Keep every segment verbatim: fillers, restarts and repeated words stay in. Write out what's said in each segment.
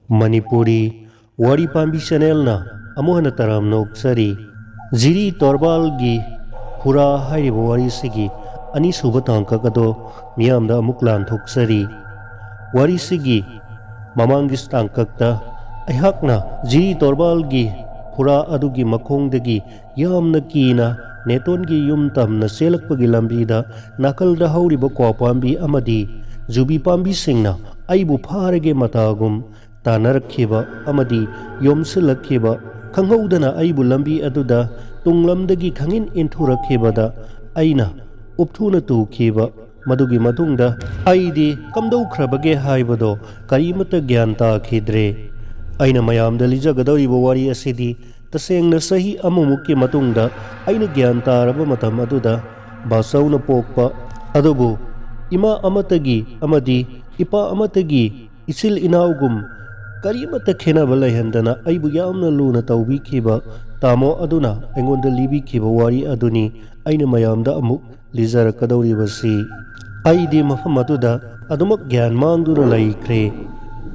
ꯃꯅꯤꯄꯨꯔꯤ ꯋꯥꯔꯤ ꯄꯥꯝꯕꯤ ꯆꯦꯅꯦꯜꯅ ꯑꯃꯨꯛ ꯍꯟꯅ ꯇꯔꯥꯝꯅ ꯑꯣꯛꯆꯔꯤ꯫ ꯖꯤꯔꯤ ꯇꯣꯔꯕꯥꯜꯒꯤ ꯐꯨꯔꯥ ꯍꯥꯏꯔꯤꯕ ꯋꯥꯔꯤꯁꯤꯒꯤ ꯑꯅꯤꯁꯨꯕ ꯇꯥꯡꯀꯛ ꯑꯗꯣ ꯃꯤꯌꯥꯝꯗ ꯑꯃꯨꯛ ꯂꯥꯟꯊꯣꯛꯆꯔꯤ꯫ ꯋꯥꯔꯤꯁꯤꯒꯤ ꯃꯃꯥꯡꯒꯤ ꯇꯥꯡꯀꯛꯇ ꯑꯩꯍꯥꯛꯅ ꯖꯤꯔꯤ ꯇꯣꯔꯕꯥꯜꯒꯤ ꯐꯨꯔꯥ ꯑꯗꯨꯒꯤ ꯃꯈꯣꯡꯗꯒꯤ ꯌꯥꯝꯅ ꯀꯤꯅ ꯅꯦꯇꯣꯟꯒꯤ ꯌꯨꯝ ꯇꯝꯅ ꯆꯦꯜꯂꯛꯄꯒꯤ ꯂꯝꯕꯤꯗ ꯅꯥꯀꯜꯗ ꯍꯧꯔꯤꯕ ꯀ꯭ꯋꯥ ꯄꯥꯝꯕꯤ ꯑꯃꯗꯤ ꯖꯨꯕꯤ ꯄꯥꯝꯕꯤꯁꯤꯡꯅ ꯑꯩꯕꯨ ꯐꯥꯔꯒꯦ ꯃꯇꯥꯒꯨꯝ ꯇꯥꯟꯅꯔꯛꯈꯤꯕ ꯑꯃꯗꯤ ꯌꯣꯝꯁꯤꯜꯂꯛꯈꯤꯕ, ꯈꯪꯍꯧꯗꯅ ꯑꯩꯕꯨ ꯂꯝꯕꯤ ꯑꯗꯨꯗ ꯇꯨꯡꯂꯝꯗꯒꯤ ꯈꯪꯏꯟ ꯏꯟꯊꯨꯔꯛꯈꯤꯕꯗ ꯑꯩꯅ ꯎꯞꯊꯨꯅ ꯇꯨꯈꯤꯕ, ꯃꯗꯨꯒꯤ ꯃꯇꯨꯡꯗ ꯑꯩꯗꯤ ꯀꯝꯗꯧꯈ꯭ꯔꯕꯒꯦ ꯍꯥꯏꯕꯗꯣ ꯀꯔꯤꯃꯠꯇ ꯒ꯭ꯌꯥꯟ ꯇꯥꯈꯤꯗ꯭ꯔꯦ꯫ ꯑꯩꯅ ꯃꯌꯥꯝꯗ ꯂꯤꯖꯒꯗꯧꯔꯤꯕ ꯋꯥꯔꯤ ꯑꯁꯤꯗꯤ ꯇꯁꯦꯡꯅ ꯆꯍꯤ ꯑꯃꯃꯨꯛꯀꯤ ꯃꯇꯨꯡꯗ ꯑꯩꯅ ꯒ꯭ꯌꯥꯟ ꯇꯥꯔꯕ ꯃꯇꯝ ꯑꯗꯨꯗ ꯕꯥꯆꯧꯅ ꯄꯣꯛꯄ, ꯑꯗꯨꯕꯨ ꯏꯃꯥ ꯑꯃꯠꯇꯒꯤ ꯑꯃꯗꯤ ꯏꯄꯥ ꯑꯃꯠꯇꯒꯤ ꯏꯆꯤꯜ ꯏꯅꯥꯎꯒꯨꯝ ꯀꯔꯤꯃꯠꯇ ꯈꯦꯟꯅꯕ ꯂꯩꯍꯟꯗꯅ ꯑꯩꯕꯨ ꯌꯥꯝꯅ ꯂꯨꯅ ꯇꯧꯕꯤꯈꯤꯕ ꯇꯥꯃꯣ ꯑꯗꯨꯅ ꯑꯩꯉꯣꯟꯗ ꯂꯤꯕꯤꯈꯤꯕ ꯋꯥꯔꯤ ꯑꯗꯨꯅꯤ ꯑꯩꯅ ꯃꯌꯥꯝꯗ ꯑꯃꯨꯛ ꯂꯤꯖꯔꯛꯀꯗꯧꯔꯤꯕꯁꯤ꯫ ꯑꯩꯗꯤ ꯃꯐꯝ ꯑꯗꯨꯗ ꯑꯗꯨꯃꯛ ꯒ꯭ꯌꯥꯟ ꯃꯥꯡꯗꯨꯅ ꯂꯩꯈ꯭ꯔꯦ꯫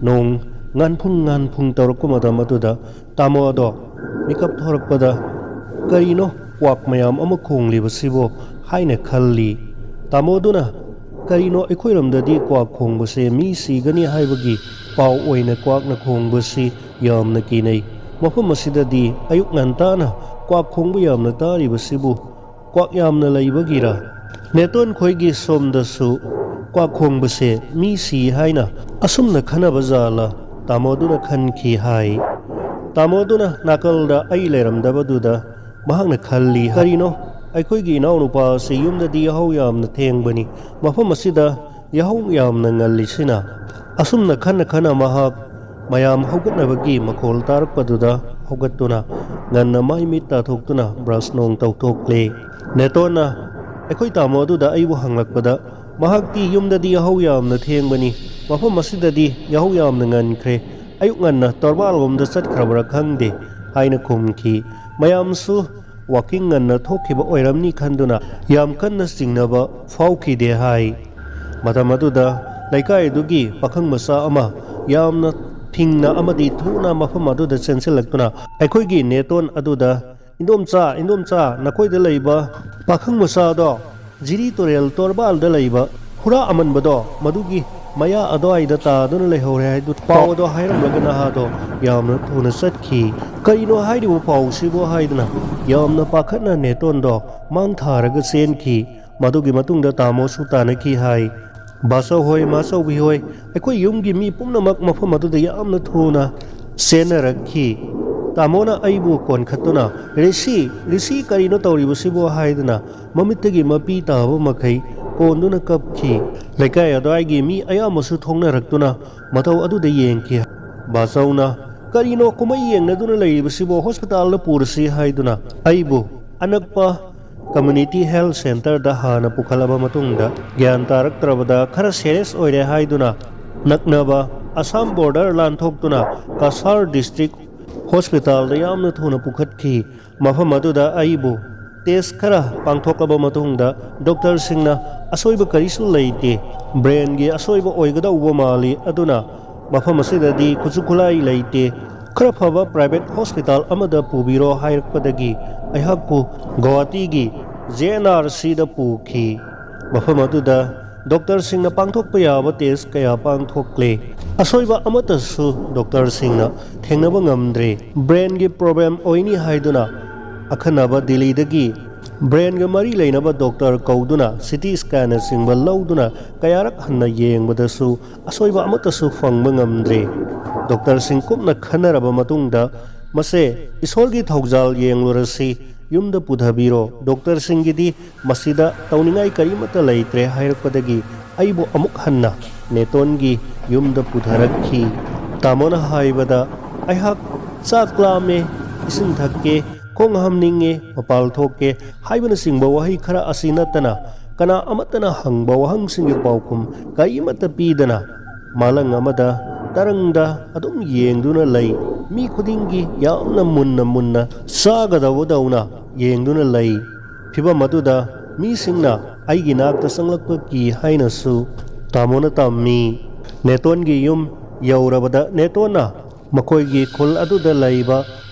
ꯅꯣꯡ ꯉꯥꯟꯐꯨꯡ ꯉꯥꯟꯐꯨꯡ ꯇꯧꯔꯛꯄ ꯃꯇꯝ ꯑꯗꯨꯗ ꯇꯥꯃꯣ ꯑꯗꯣ ꯃꯤꯀꯞ ꯊꯣꯔꯛꯄꯗ, "ꯀꯔꯤꯅꯣ ꯀ꯭ꯋꯥꯛ ꯃꯌꯥꯝ ꯑꯃ ꯈꯣꯡꯂꯤꯕꯁꯤꯕꯣ?" ꯍꯥꯏꯅ ꯈꯜꯂꯤ꯫ ꯇꯥꯃꯣꯗꯨꯅ, "ꯀꯔꯤꯅꯣ, ꯑꯩꯈꯣꯏꯔꯣꯝꯗꯗꯤ ꯀ꯭ꯋꯥꯛ ꯈꯣꯡꯕꯁꯦ ꯃꯤ ꯁꯤꯒꯅꯤ ꯍꯥꯏꯕꯒꯤ ꯄꯥꯎ ꯑꯣꯏꯅ ꯀ꯭ꯋꯥꯛꯅ ꯈꯣꯡꯕꯁꯤ ꯌꯥꯝꯅ ꯀꯤꯅꯩ꯫ ꯃꯐꯝ ꯑꯁꯤꯗꯗꯤ ꯑꯌꯨꯛ ꯉꯟꯇꯥꯅ ꯀ꯭ꯋꯥꯛ ꯈꯣꯡꯕ ꯌꯥꯝꯅ ꯇꯥꯔꯤꯕꯁꯤꯕꯨ ꯀ꯭ꯋꯥꯛ ꯌꯥꯝꯅ ꯂꯩꯕꯒꯤꯔ? ꯅꯦꯇꯣꯟ ꯈꯣꯏꯒꯤ ꯁꯣꯝꯗꯁꯨ ꯀ꯭ꯋꯥꯛ ꯈꯣꯡꯕꯁꯦ ꯃꯤ ꯁꯤ ꯍꯥꯏꯅ ꯑꯁꯨꯝꯅ ꯈꯟꯅꯕ ꯖꯥꯠꯂ?" ꯇꯥꯃꯣꯗꯨꯅ ꯈꯟꯈꯤ ꯍꯥꯏ꯫ ꯇꯥꯃꯣꯗꯨꯅ ꯅꯥꯀꯜꯗ ꯑꯩ ꯂꯩꯔꯝꯗꯕꯗꯨꯗ ꯃꯍꯥꯛꯅ ꯈꯜꯂꯤ, "ꯀꯔꯤꯅꯣ, ꯑꯩꯈꯣꯏꯒꯤ ꯏꯅꯥꯎꯅꯨꯄꯥ ꯑꯁꯤ ꯌꯨꯝꯗꯗꯤ ꯌꯥꯍꯧ ꯌꯥꯝꯅ ꯊꯦꯡꯕꯅꯤ, ꯃꯐꯝ ꯑꯁꯤꯗ ꯌꯥꯍꯧ ꯌꯥꯝꯅ ꯉꯜꯂꯤꯁꯤꯅ?" ꯑꯁꯨꯝꯅ ꯈꯟꯅ ꯈꯟꯅ ꯃꯍꯥꯛ ꯃꯌꯥꯝ ꯍꯧꯒꯠꯅꯕꯒꯤ ꯃꯈꯣꯜ ꯇꯥꯔꯛꯄꯗꯨꯗ ꯍꯧꯒꯠꯇꯨꯅ ꯉꯟꯅ ꯃꯥꯏ ꯃꯤꯠ ꯇꯥꯊꯣꯛꯇꯨꯅ ꯕ꯭ꯔꯁ ꯅꯣꯡ ꯇꯧꯊꯣꯛꯂꯦ꯫ ꯅꯦꯇꯣꯟꯅ ꯑꯩꯈꯣꯏ ꯇꯥꯃꯣ ꯑꯗꯨꯗ ꯑꯩꯕꯨ ꯍꯪꯂꯛꯄꯗ ꯃꯍꯥꯛꯇꯤ ꯌꯨꯝꯗꯗꯤ ꯌꯥꯍꯧ ꯌꯥꯝꯅ ꯊꯦꯡꯕꯅꯤ, ꯃꯐꯝ ꯑꯁꯤꯗꯗꯤ ꯌꯥꯍꯧ ꯌꯥꯝꯅ ꯉꯟꯈ꯭ꯔꯦ, ꯑꯌꯨꯛ ꯉꯟꯅ ꯇꯣꯔꯕꯥꯜꯂꯣꯝꯗ ꯆꯠꯈ꯭ꯔꯕ꯭ꯔꯥ ꯈꯪꯗꯦ ꯍꯥꯏꯅ ꯈꯨꯝꯈꯤ꯫ ꯃꯌꯥꯝꯁꯨ ꯋꯥꯀꯤꯡ ꯉꯟꯅ ꯊꯣꯛꯈꯤꯕ ꯑꯣꯏꯔꯝꯅꯤ ꯈꯟꯗꯨꯅ ꯌꯥꯝ ꯀꯟꯅ ꯆꯤꯡꯅꯕ ꯐꯥꯎꯈꯤꯗꯦ ꯍꯥꯏ꯫ ꯃꯇꯝ ꯑꯗꯨꯗ ꯂꯩꯀꯥꯏ ꯑꯗꯨꯒꯤ ꯄꯥꯈꯪ ꯃꯆꯥ ꯑꯃ ꯌꯥꯝꯅ ꯊꯤꯡꯅ ꯑꯃꯗꯤ ꯊꯨꯅ ꯃꯐꯝ ꯑꯗꯨꯗ ꯆꯦꯟꯁꯤꯜꯂꯛꯇꯨꯅ ꯑꯩꯈꯣꯏꯒꯤ ꯅꯦꯇꯣꯟ ꯑꯗꯨꯗ, "ꯏꯟꯗꯣꯝꯆꯥ, ꯏꯟꯗꯣꯝꯆꯥ, ꯅꯈꯣꯏꯗ ꯂꯩꯕ ꯄꯥꯈꯪ ꯃꯆꯥꯗꯣ ꯖꯤꯔꯤ ꯇꯨꯔꯦꯜ ꯇꯣꯔꯕꯥꯜꯗ ꯂꯩꯕ ꯍꯨꯔꯥ ꯑꯃꯟꯕꯗꯣ, ꯃꯗꯨꯒꯤ ꯃꯌꯥ ꯑꯗꯨꯋꯥꯏꯗ ꯇꯥꯗꯨꯅ ꯂꯩꯍꯧꯔꯦ" ꯍꯥꯏꯗꯨ ꯄꯥꯎ ꯑꯗꯣ ꯍꯥꯏꯔꯝꯂꯒ ꯅꯍꯥꯗꯣ ꯌꯥꯝꯅ ꯊꯨꯅ ꯆꯠꯈꯤ꯫ "ꯀꯔꯤꯅꯣ ꯍꯥꯏꯔꯤꯕ ꯄꯥꯎꯁꯤꯕꯨ?" ꯍꯥꯏꯗꯨꯅ ꯌꯥꯝꯅ ꯄꯥꯈꯠꯅ ꯅꯦꯇꯣꯟꯗꯣ ꯃꯥꯡ ꯊꯥꯔꯒ ꯆꯦꯟꯈꯤ꯫ ꯃꯗꯨꯒꯤ ꯃꯇꯨꯡꯗ ꯇꯥꯃꯣꯁꯨ ꯇꯥꯅꯈꯤ ꯍꯥꯏ꯫ "ꯕꯥꯆꯧ ꯍꯣꯏ, ꯃꯥꯆꯧꯕꯤ ꯍꯣꯏ, ꯑꯩꯈꯣꯏ ꯌꯨꯝꯒꯤ ꯃꯤ ꯄꯨꯝꯅꯃꯛ ꯃꯐꯝ ꯑꯗꯨꯗ ꯌꯥꯝꯅ ꯊꯨꯅ ꯆꯦꯟꯅꯔꯛꯈꯤ꯫ ꯇꯥꯃꯣꯅ ꯑꯩꯕꯨ ꯀꯣꯟꯈꯠꯇꯨꯅ, "ꯔꯤꯁꯤ, ꯔꯤꯁꯤ, ꯀꯔꯤꯅꯣ ꯇꯧꯔꯤꯕꯁꯤꯕꯣ?" ꯍꯥꯏꯗꯨꯅ ꯃꯃꯤꯠꯇꯒꯤ ꯃꯄꯤ ꯇꯥꯕ ꯃꯈꯩ ꯀꯣꯟꯗꯨꯅ ꯀꯞꯈꯤ꯫ ꯂꯩꯀꯥꯏ ꯑꯗꯨꯋꯥꯏꯒꯤ ꯃꯤ ꯑꯌꯥꯝꯕꯁꯨ ꯊꯣꯛꯅꯔꯛꯇꯨꯅ ꯃꯇꯧ ꯑꯗꯨꯗ ꯌꯦꯡꯈꯤ꯫ ꯕꯥꯆꯧꯅ, "ꯀꯔꯤꯅꯣ ꯀꯨꯝꯍꯩ ꯌꯦꯡꯅꯗꯨꯅ ꯂꯩꯔꯤꯕꯁꯤꯕꯣ? ꯍꯣꯁꯄꯤꯇꯥꯜꯗ ꯄꯨꯔꯁꯤ" ꯍꯥꯏꯗꯨꯅ ꯑꯩꯕꯨ ꯑꯅꯛꯄ ꯀꯝꯃ꯭ꯌꯨꯅꯤꯇꯤ ꯍꯦꯜꯊ ꯁꯦꯟꯇꯔꯗ ꯍꯥꯟꯅ ꯄꯨꯈꯠꯂꯕ ꯃꯇꯨꯡꯗ, ꯒ꯭ꯌꯥꯟ ꯇꯥꯔꯛꯇ꯭ꯔꯕꯗ ꯈꯔ ꯁꯦꯔꯤꯌꯁ ꯑꯣꯏꯔꯦ ꯍꯥꯏꯗꯨꯅ ꯅꯛꯅꯕ ꯑꯁꯥꯝ ꯕꯣꯔꯗꯔ ꯂꯥꯟꯊꯣꯛꯇꯨꯅ ꯀꯁꯥꯔ ꯗꯤꯁꯇ꯭ꯔꯤꯛ ꯍꯣꯁꯄꯤꯇꯥꯜꯗ ꯌꯥꯝꯅ ꯊꯨꯅ ꯄꯨꯈꯠꯈꯤ꯫ ꯃꯐꯝ ꯑꯗꯨꯗ ꯑꯩꯕꯨ ꯇꯦꯁ ꯈꯔ ꯄꯥꯡꯊꯣꯛꯂꯕ ꯃꯇꯨꯡꯗ ꯗꯣꯛꯇꯔꯁꯤꯡꯅ ꯑꯁꯣꯏꯕ ꯀꯔꯤꯁꯨ ꯂꯩꯇꯦ, ꯕ꯭ꯔꯦꯟꯒꯤ ꯑꯁꯣꯏꯕ ꯑꯣꯏꯒꯗꯧꯕ ꯃꯥꯜꯂꯤ, ꯑꯗꯨꯅ ꯃꯐꯝ ꯑꯁꯤꯗꯗꯤ ꯈꯨꯠꯁꯨ ꯈꯨꯠꯂꯥꯏ ꯂꯩꯇꯦ, ꯈꯔ ꯐꯕ ꯄ꯭ꯔꯥꯏꯚꯦꯠ ꯍꯣꯁꯄꯤꯇꯥꯜ ꯑꯃꯗ ꯄꯨꯕꯤꯔꯣ ꯍꯥꯏꯔꯛꯄꯗꯒꯤ ꯑꯩꯍꯥꯛꯄꯨ ꯒꯧꯍꯥꯇꯤꯒꯤ ꯖꯦ ꯑꯦꯟ ꯑꯥꯔ ꯁꯤꯗ ꯄꯨꯈꯤ꯫ ꯃꯐꯝ ꯑꯗꯨꯗ ꯗꯣꯛꯇꯔꯁꯤꯡꯅ ꯄꯥꯡꯊꯣꯛꯄ ꯌꯥꯕ ꯇꯦꯁ ꯀꯌꯥ ꯄꯥꯡꯊꯣꯛꯂꯦ꯫ ꯑꯁꯣꯏꯕ ꯑꯃꯠꯇꯁꯨ ꯗꯣꯛꯇꯔꯁꯤꯡꯅ ꯊꯦꯡꯅꯕ ꯉꯝꯗ꯭ꯔꯦ꯫ ꯕ꯭ꯔꯦꯟꯒꯤ ꯄ꯭ꯔꯣꯕ꯭ꯂꯦꯝ ꯑꯣꯏꯅꯤ ꯍꯥꯏꯗꯨꯅ ꯑꯈꯟꯅꯕ ꯗꯤꯜꯂꯤꯗꯒꯤ ꯕ꯭ꯔꯦꯟꯒ ꯃꯔꯤ ꯂꯩꯅꯕ ꯗꯣꯛꯇꯔ ꯀꯧꯗꯨꯅ ꯁꯤ ꯇꯤ ꯁ꯭ꯀꯦꯟꯅꯆꯤꯡꯕ ꯂꯧꯗꯨꯅ ꯀꯌꯥꯔꯛ ꯍꯟꯅ ꯌꯦꯡꯕꯗꯁꯨ ꯑꯁꯣꯏꯕ ꯑꯃꯠꯇꯁꯨ ꯐꯪꯕ ꯉꯝꯗ꯭ꯔꯦ꯫ ꯗꯣꯛꯇꯔꯁꯤꯡ ꯀꯨꯞꯅ ꯈꯟꯅꯔꯕ ꯃꯇꯨꯡꯗ, "ꯃꯁꯦ ꯏꯁꯣꯔꯒꯤ ꯊꯧꯖꯥꯜ ꯌꯦꯡꯂꯨꯔꯁꯤ, ꯌꯨꯝꯗ ꯄꯨꯊꯕꯤꯔꯣ, ꯗꯣꯛꯇꯔꯁꯤꯡꯒꯤꯗꯤ ꯃꯁꯤꯗ ꯇꯧꯅꯤꯡꯉꯥꯏ ꯀꯔꯤꯃꯠꯇ ꯂꯩꯇ꯭ꯔꯦ" ꯍꯥꯏꯔꯛꯄꯗꯒꯤ ꯑꯩꯕꯨ ꯑꯃꯨꯛ ꯍꯟꯅ ꯅꯦꯇꯣꯟꯒꯤ ꯌꯨꯝꯗ ꯄꯨꯊꯔꯛꯈꯤ꯫ ꯇꯥꯃꯣꯅ ꯍꯥꯏꯕꯗ ꯑꯩꯍꯥꯛ ꯆꯥꯛ ꯂꯥꯝꯃꯦ, ꯏꯁꯤꯡ ꯊꯛꯀꯦ, ꯈꯣꯡ ꯍꯥꯝꯅꯤꯡꯉꯦ, ꯃꯄꯥꯜ ꯊꯣꯛꯀꯦ ꯍꯥꯏꯕꯅꯆꯤꯡꯕ ꯋꯥꯍꯩ ꯈꯔ ꯑꯁꯤ ꯅꯠꯇꯅ ꯀꯅꯥ ꯑꯃꯠꯇꯅ ꯍꯪꯕ ꯋꯥꯍꯪꯁꯤꯡꯒꯤ ꯄꯥꯎꯈꯨꯝ ꯀꯔꯤꯃꯠꯇ ꯄꯤꯗꯅ ꯃꯥꯂꯪ ꯑꯃꯗ ꯇꯔꯪꯗ ꯑꯗꯨꯝ ꯌꯦꯡꯗꯨꯅ ꯂꯩ꯫ ꯃꯤ ꯈꯨꯗꯤꯡꯒꯤ ꯌꯥꯝꯅ ꯃꯨꯟꯅ ꯃꯨꯟꯅ ꯆꯥꯒꯗꯧꯕꯗꯧꯅ ꯌꯦꯡꯗꯨꯅ ꯂꯩ꯫ ꯐꯤꯚꯝ ꯑꯗꯨꯗ ꯃꯤꯁꯤꯡꯅ ꯑꯩꯒꯤ ꯅꯥꯛꯇ ꯆꯪꯂꯛꯄ ꯀꯤ ꯍꯥꯏꯅꯁꯨ ꯇꯥꯃꯣꯅ ꯇꯝꯃꯤ꯫ ꯅꯦꯇꯣꯟꯒꯤ ꯌꯨꯝ ꯌꯧꯔꯕꯗ ꯅꯦꯇꯣꯟꯅ ꯃꯈꯣꯏꯒꯤ ꯈꯨꯜ ꯑꯗꯨꯗ ꯂꯩꯕ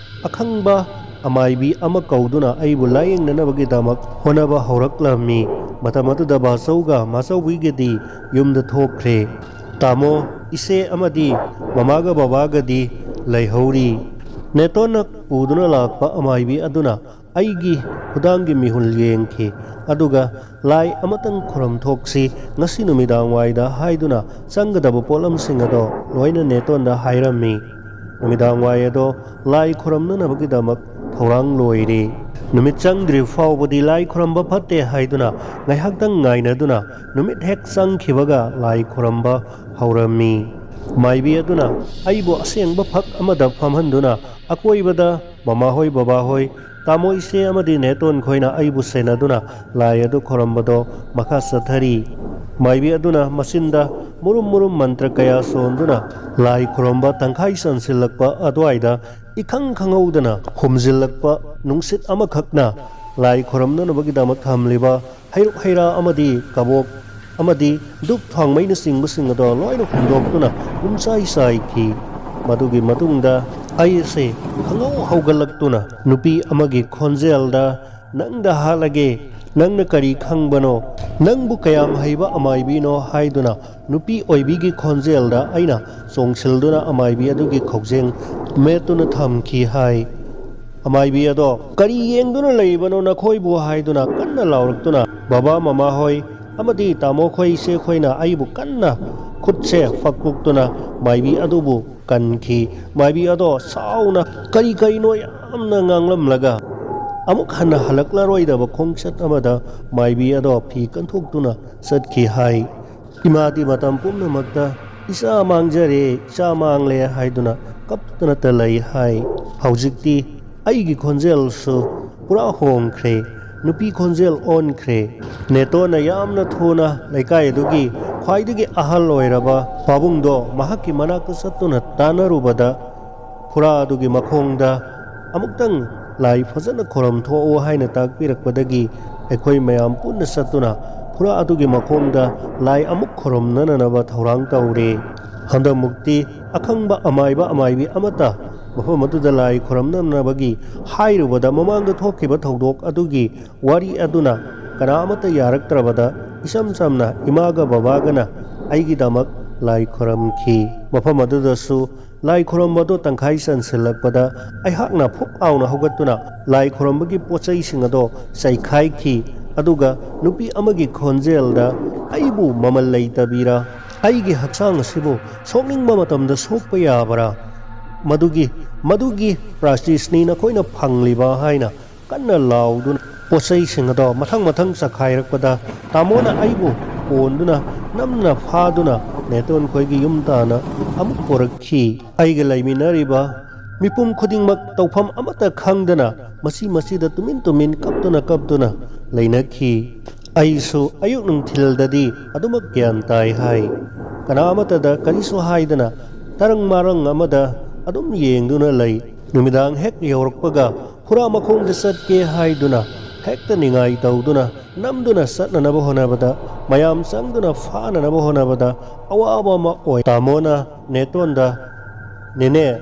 ꯑꯈꯪꯕ ꯑꯃꯥꯏꯕꯤ ꯑꯃ ꯀꯧꯗꯨꯅ ꯑꯩꯕꯨ ꯂꯥꯌꯦꯡꯅꯅꯕꯒꯤꯗꯃꯛ ꯍꯣꯠꯅꯕ ꯍꯧꯔꯛꯂꯝꯃꯤ꯫ ꯃꯇꯝ ꯑꯗꯨꯗ ꯕꯥꯆꯧꯒ ꯃꯥꯆꯧꯕꯤꯒꯗꯤ ꯌꯨꯝꯗ ꯊꯣꯛꯈ꯭ꯔꯦ꯫ ꯇꯥꯃꯣ, ꯏꯆꯦ ꯑꯃꯗꯤ ꯃꯃꯥꯒ ꯕꯕꯥꯒꯗꯤ ꯂꯩꯍꯧꯔꯤ꯫ ꯅꯦꯇꯣꯟꯅ ꯄꯨꯗꯨꯅ ꯂꯥꯛꯄ ꯑꯃꯥꯏꯕꯤ ꯑꯗꯨꯅ ꯑꯩꯒꯤ ꯈꯨꯗꯥꯡꯒꯤ ꯃꯤꯍꯨꯜ ꯌꯦꯡꯈꯤ, ꯑꯗꯨꯒ "ꯂꯥꯏ ꯑꯃꯇꯪ ꯈꯨꯔꯨꯝ ꯊꯣꯛꯁꯤ ꯉꯁꯤ ꯅꯨꯃꯤꯗꯥꯡ ꯋꯥꯏꯗ" ꯍꯥꯏꯗꯨꯅ ꯆꯪꯒꯗꯕ ꯄꯣꯠꯂꯝꯁꯤꯡ ꯑꯗꯣ ꯂꯣꯏꯅ ꯅꯦꯇꯣꯟꯗ ꯍꯥꯏꯔꯝꯃꯤ꯫ ꯅꯨꯃꯤꯗꯥꯡ ꯋꯥꯏ ꯑꯗꯣ ꯂꯥꯏ ꯈꯨꯔꯨꯝꯅꯅꯕꯒꯤꯗꯃꯛ ꯊꯧꯔꯥꯡ ꯂꯣꯏꯔꯦ꯫ ꯅꯨꯃꯤꯠ ꯆꯪꯗ꯭ꯔꯤ ꯐꯥꯎꯕꯗꯤ ꯂꯥꯏ ꯈꯨꯔꯨꯝꯕ ꯐꯠꯇꯦ ꯍꯥꯏꯗꯨꯅ ꯉꯥꯏꯍꯥꯛꯇꯪ ꯉꯥꯏꯅꯗꯨꯅ ꯅꯨꯃꯤꯠ ꯍꯦꯛ ꯆꯪꯈꯤꯕꯒ ꯂꯥꯏ ꯈꯨꯔꯨꯝꯕ ꯍꯧꯔꯝꯃꯤ꯫ ꯃꯥꯏꯕꯤ ꯑꯗꯨꯅ ꯑꯩꯕꯨ ꯑꯁꯦꯡꯕ ꯐꯛ ꯑꯃꯗ ꯐꯝꯍꯟꯗꯨꯅ ꯑꯀꯣꯏꯕꯗ ꯃꯃꯥꯍꯣꯏ, ꯕꯕꯥꯍꯣꯏ, ꯇꯥꯃꯣ, ꯏꯆꯦ ꯑꯃꯗꯤ ꯅꯦꯇꯣꯟ ꯈꯣꯏꯅ ꯑꯩꯕꯨ ꯁꯦꯟꯅꯗꯨꯅ ꯂꯥꯏ ꯑꯗꯨ ꯈꯨꯔꯨꯝꯕꯗꯣ ꯃꯈꯥ ꯆꯠꯊꯔꯤ꯫ ꯃꯥꯏꯕꯤ ꯑꯗꯨꯅ ꯃꯆꯤꯟꯗ ꯃꯨꯔꯨꯝ ꯃꯨꯔꯨꯝ ꯃꯟꯇ꯭ꯔ ꯀꯌꯥ ꯁꯣꯟꯗꯨꯅ ꯂꯥꯏ ꯈꯨꯔꯨꯝꯕ ꯇꯪꯈꯥꯏ ꯆꯟꯁꯤꯜꯂꯛꯄ ꯑꯗꯨꯋꯥꯏꯗ ꯏꯈꯪ ꯈꯪꯍꯧꯗꯅ ꯍꯨꯝꯖꯤꯜꯂꯛꯄ ꯅꯨꯡꯁꯤꯠ ꯑꯃꯈꯛꯅ ꯂꯥꯏ ꯈꯨꯔꯨꯝꯅꯅꯕꯒꯤꯗꯃꯛ ꯊꯝꯂꯤꯕ ꯍꯩꯔꯨꯛ ꯍꯩꯔꯥ ꯑꯃꯗꯤ ꯀꯕꯣꯛ ꯑꯃꯗꯤ ꯙꯨꯞ ꯊꯥꯎꯃꯩꯅꯆꯤꯡꯕꯁꯤꯡ ꯑꯗꯣ ꯂꯣꯏꯅ ꯍꯨꯝꯗꯣꯛꯇꯨꯅ ꯄꯨꯝꯆꯥꯏ ꯆꯥꯏꯈꯤ꯫ ꯃꯗꯨꯒꯤ ꯃꯇꯨꯡꯗ ꯑꯩꯁꯦ ꯈꯪꯍꯧ ꯍꯧꯒꯠꯂꯛꯇꯨꯅ ꯅꯨꯄꯤ ꯑꯃꯒꯤ ꯈꯣꯟꯖꯦꯜꯗ "ꯅꯪꯗ ꯍꯥꯠꯂꯒꯦ, ꯅꯪꯅ ꯀꯔꯤ ꯈꯪꯕꯅꯣ? ꯅꯪꯕꯨ ꯀꯌꯥꯝ ꯍꯩꯕ ꯑꯃꯥꯏꯕꯤꯅꯣ?" ꯍꯥꯏꯗꯨꯅ ꯅꯨꯄꯤ ꯑꯣꯏꯕꯤꯒꯤ ꯈꯣꯟꯖꯦꯜꯗ ꯑꯩꯅ ꯆꯣꯡꯁꯤꯜꯗꯨꯅ ꯑꯃꯥꯏꯕꯤ ꯑꯗꯨꯒꯤ ꯈꯧꯖꯦꯡ ꯃꯦꯠꯇꯨꯅ ꯊꯝꯈꯤ ꯍꯥꯏ꯫ ꯑꯃꯥꯏꯕꯤ ꯑꯗꯣ "ꯀꯔꯤ ꯌꯦꯡꯗꯨꯅ ꯂꯩꯕꯅꯣ ꯅꯈꯣꯏꯕꯨ?" ꯍꯥꯏꯗꯨꯅ ꯀꯟꯅ ꯂꯥꯎꯔꯛꯇꯨꯅ ꯕꯕꯥ ꯃꯃꯥ ꯍꯣꯏ ꯑꯃꯗꯤ ꯇꯥꯃꯣ ꯈꯣꯏ ꯏꯆꯦ ꯈꯣꯏꯅ ꯑꯩꯕꯨ ꯀꯟꯅ ꯈꯨꯠꯁꯦ ꯐꯛꯇꯣꯛꯇꯨꯅ ꯃꯥꯏꯕꯤ ꯑꯗꯨꯕꯨ ꯀꯟꯈꯤ꯫ ꯃꯥꯏꯕꯤ ꯑꯗꯣ ꯁꯥꯎꯅ ꯀꯔꯤ ꯀꯔꯤꯅꯣ ꯌꯥꯝꯅ ꯉꯥꯡꯂꯝꯂꯒ ꯑꯃꯨꯛ ꯍꯟꯅ ꯍꯜꯂꯛꯂꯔꯣꯏꯗꯕ ꯈꯣꯡꯆꯠ ꯑꯃꯗ ꯃꯥꯏꯕꯤ ꯑꯗꯣ ꯐꯤ ꯀꯟꯊꯣꯛꯇꯨꯅ ꯆꯠꯈꯤ ꯍꯥꯏ꯫ ꯏꯃꯥꯗꯤ ꯃꯇꯝ ꯄꯨꯝꯅꯃꯛꯇ "ꯏꯆꯥ ꯃꯥꯡꯖꯔꯦ, ꯏꯆꯥ ꯃꯥꯡꯂꯦ" ꯍꯥꯏꯗꯨꯅ ꯀꯞꯇꯨꯅꯇ ꯂꯩ ꯍꯥꯏ꯫ ꯍꯧꯖꯤꯛꯇꯤ ꯑꯩꯒꯤ ꯈꯣꯟꯖꯦꯜꯁꯨ ꯄꯨꯔꯥ ꯍꯣꯡꯈ꯭ꯔꯦ, ꯅꯨꯄꯤ ꯈꯣꯟꯖꯦꯜ ꯑꯣꯟꯈ꯭ꯔꯦ꯫ ꯅꯦꯇꯣꯟꯅ ꯌꯥꯝꯅ ꯊꯨꯅ ꯂꯩꯀꯥꯏ ꯑꯗꯨꯒꯤ ꯈ꯭ꯋꯥꯏꯗꯒꯤ ꯑꯍꯜ ꯑꯣꯏꯔꯕ ꯄꯥꯕꯨꯡꯗꯣ ꯃꯍꯥꯛꯀꯤ ꯃꯅꯥꯛꯇ ꯆꯠꯇꯨꯅ ꯇꯥꯟꯅꯔꯨꯕꯗ, ꯐꯨꯔꯥ ꯑꯗꯨꯒꯤ ꯃꯈꯣꯡꯗ "ꯑꯃꯨꯛꯇꯪ ꯂꯥꯏ ꯐꯖꯅ ꯈꯨꯔꯨꯝ ꯊꯣꯛꯎ" ꯍꯥꯏꯅ ꯇꯥꯛꯄꯤꯔꯛꯄꯗꯒꯤ ꯑꯩꯈꯣꯏ ꯃꯌꯥꯝ ꯄꯨꯟꯅ ꯆꯠꯇꯨꯅ ꯐꯨꯔꯥ ꯑꯗꯨꯒꯤ ꯃꯈꯣꯡꯗ ꯂꯥꯏ ꯑꯃꯨꯛ ꯈꯨꯔꯨꯝꯅꯅꯕ ꯊꯧꯔꯥꯡ ꯇꯧꯔꯦ꯫ ꯍꯟꯗꯛꯃꯨꯛꯇꯤ ꯑꯈꯪꯕ ꯑꯃꯥꯏꯕ ꯑꯃꯥꯏꯕꯤ ꯑꯃꯠꯇ ꯃꯐꯝ ꯑꯗꯨꯗ ꯂꯥꯏ ꯈꯨꯔꯝꯅꯅꯕꯒꯤ ꯍꯥꯏꯔꯨꯕꯗ, ꯃꯃꯥꯡꯗ ꯊꯣꯛꯈꯤꯕ ꯊꯧꯗꯣꯛ ꯑꯗꯨꯒꯤ ꯋꯥꯔꯤ ꯑꯗꯨꯅ ꯀꯅꯥ ꯑꯃꯠꯇ ꯌꯥꯔꯛꯇ꯭ꯔꯕꯗ, ꯏꯆꯝ ꯆꯝꯅ ꯏꯃꯥꯒ ꯕꯕꯥꯒꯅ ꯑꯩꯒꯤꯗꯃꯛ ꯂꯥꯏ ꯈꯨꯔꯝꯈꯤ꯫ ꯃꯐꯝ ꯑꯗꯨꯗꯁꯨ ꯂꯥꯏ ꯈꯨꯔꯝꯕꯗꯨ ꯇꯪꯈꯥꯏ ꯆꯟꯁꯤꯜꯂꯛꯄꯗ, ꯑꯩꯍꯥꯛꯅ ꯐꯨꯛ ꯂꯥꯎꯅ ꯍꯧꯒꯠꯇꯨꯅ ꯂꯥꯏ ꯈꯨꯔꯝꯕꯒꯤ ꯄꯣꯠ ꯆꯩꯁꯤꯡ ꯑꯗꯣ ꯆꯥꯏꯈꯥꯏꯈꯤ꯫ ꯑꯗꯨꯒ ꯅꯨꯄꯤ ꯑꯃꯒꯤ ꯈꯣꯟꯖꯦꯜꯗ, "ꯑꯩꯕꯨ ꯃꯃꯜ ꯂꯩꯇꯕꯤꯔꯥ? ꯑꯩꯒꯤ ꯍꯛꯆꯥꯡ ꯑꯁꯤꯕꯨ ꯁꯣꯛꯅꯤꯡꯕ ꯃꯇꯝꯗ ꯁꯣꯛꯄ ꯌꯥꯕ꯭ꯔꯥ? ꯃꯗꯨꯒꯤ, ꯃꯗꯨꯒꯤ ꯄ꯭ꯔꯥꯏꯁꯇꯤꯁꯅꯤ ꯅꯈꯣꯏꯅ ꯐꯪꯂꯤꯕ" ꯍꯥꯏꯅ ꯀꯟꯅ ꯂꯥꯎꯗꯨꯅ ꯄꯣꯠ ꯆꯩꯁꯤꯡ ꯑꯗꯣ ꯃꯊꯪ ꯃꯊꯪ ꯆꯈꯥꯏꯔꯛꯄꯗ, ꯇꯥꯃꯣꯅ ꯑꯩꯕꯨ ꯀꯣꯟꯗꯨꯅ ꯅꯝꯅ ꯐꯥꯗꯨꯅ ꯅꯦꯇꯣꯟ ꯈꯣꯏꯒꯤ ꯌꯨꯝ ꯇꯥꯅ ꯑꯃꯨꯛ ꯄꯨꯔꯛꯈꯤ꯫ ꯑꯩꯒ ꯂꯩꯃꯤꯟꯅꯔꯤꯕ ꯃꯤꯄꯨꯝ ꯈꯨꯗꯤꯡꯃꯛ ꯇꯧꯐꯝ ꯑꯃꯠꯇ ꯈꯪꯗꯅ ꯃꯆꯤ ꯃꯆꯤꯗ ꯇꯨꯃꯤꯟ ꯇꯨꯃꯤꯟ ꯀꯞꯇꯨꯅ ꯀꯞꯇꯨꯅ ꯂꯩꯅꯈꯤ꯫ ꯑꯩꯁꯨ ꯑꯌꯨꯛ ꯅꯨꯡꯊꯤꯜꯗꯗꯤ ꯑꯗꯨꯃꯛ ꯒ꯭ꯌꯥꯟ ꯇꯥꯏ ꯍꯥꯏ꯫ ꯀꯅꯥ ꯑꯃꯠꯇꯗ ꯀꯔꯤꯁꯨ ꯍꯥꯏꯗꯅ ꯇꯔꯪ ꯃꯔꯪ ꯑꯃꯗ ꯑꯗꯨꯝ ꯌꯦꯡꯗꯨꯅ ꯂꯩ꯫ ꯅꯨꯃꯤꯗꯥꯡ ꯍꯦꯛ ꯌꯧꯔꯛꯄꯒ ꯐꯨꯔꯥ ꯃꯈꯣꯡꯗ ꯆꯠꯀꯦ ꯍꯥꯏꯗꯨꯅ ꯍꯦꯛꯇ ꯅꯤꯡꯉꯥꯏ ꯇꯧꯗꯨꯅ ꯅꯝꯗꯨꯅ ꯆꯠꯅꯅꯕ ꯍꯣꯠꯅꯕꯗ, ꯃꯌꯥꯝ ꯆꯪꯗꯨꯅ ꯐꯥꯅꯅꯕ ꯍꯣꯠꯅꯕꯗ ꯑꯋꯥꯕ ꯑꯃ ꯑꯣꯏ꯫ ꯇꯥꯃꯣꯅ ꯅꯦꯇꯣꯟꯗ, "ꯅꯦꯅꯦ,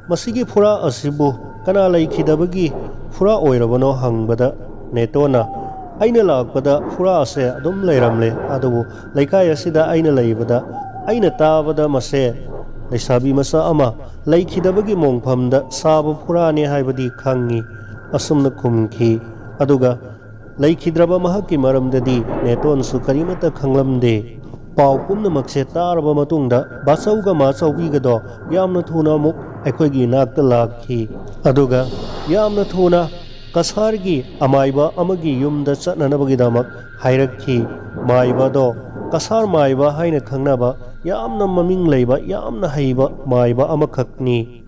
ꯃꯁꯤꯒꯤ ꯐꯨꯔꯥ ꯑꯁꯤꯕꯨ ꯀꯅꯥ ꯂꯩꯈꯤꯗꯕꯒꯤ ꯐꯨꯔꯥ ꯑꯣꯏꯔꯕꯅꯣ?" ꯍꯪꯕꯗ, ꯅꯦꯇꯣꯟꯅ, "ꯑꯩꯅ ꯂꯥꯛꯄꯗ ꯐꯨꯔꯥ ꯑꯁꯦ ꯑꯗꯨꯝ ꯂꯩꯔꯝꯂꯦ, ꯑꯗꯨꯕꯨ ꯂꯩꯀꯥꯏ ꯑꯁꯤꯗ ꯑꯩꯅ ꯂꯩꯕꯗ, ꯑꯩꯅ ꯇꯥꯕꯗ ꯃꯁꯦ ꯂꯩꯁꯥꯕꯤ ꯃꯆꯥ ꯑꯃ ꯂꯩꯈꯤꯗꯕꯒꯤ ꯃꯣꯡꯐꯝꯗ ꯁꯥꯕ ꯐꯨꯔꯥꯅꯦ ꯍꯥꯏꯕꯗꯤ ꯈꯪꯉꯤ" ꯑꯁꯨꯝꯅ ꯈꯨꯝꯈꯤ꯫ ꯑꯗꯨꯒ ꯂꯩꯈꯤꯗ꯭ꯔꯕ ꯃꯍꯥꯛꯀꯤ ꯃꯔꯝꯗꯗꯤ ꯅꯦꯇꯣꯟꯁꯨ ꯀꯔꯤꯃꯠꯇ ꯈꯪꯂꯝꯗꯦ꯫ ꯄꯥꯎ ꯄꯨꯝꯅꯃꯛꯁꯦ ꯇꯥꯔꯕ ꯃꯇꯨꯡꯗ ꯕꯥꯆꯧꯒ ꯃꯥꯆꯧꯕꯤꯒꯗꯣ ꯌꯥꯝꯅ ꯊꯨꯅ ꯑꯃꯨꯛ ꯑꯩꯈꯣꯏꯒꯤ ꯏꯅꯥꯛꯇ ꯂꯥꯛꯈꯤ꯫ ꯑꯗꯨꯒ ꯌꯥꯝꯅ ꯊꯨꯅ ꯀꯁꯥꯔꯒꯤ ꯑꯃꯥꯏꯕ ꯑꯃꯒꯤ ꯌꯨꯝꯗ ꯆꯠꯅꯅꯕꯒꯤꯗꯃꯛ ꯍꯥꯏꯔꯛꯈꯤ꯫ ꯃꯥꯏꯕꯗꯣ, ꯀꯁꯥꯔ ꯃꯥꯏꯕ ꯍꯥꯏꯅ ꯈꯪꯅꯕ, ꯌꯥꯝꯅ ꯃꯃꯤꯡ ꯂꯩꯕ, ꯌꯥꯝꯅ ꯍꯩꯕ ꯃꯥꯏꯕ ꯑꯃꯈꯛꯅꯤ꯫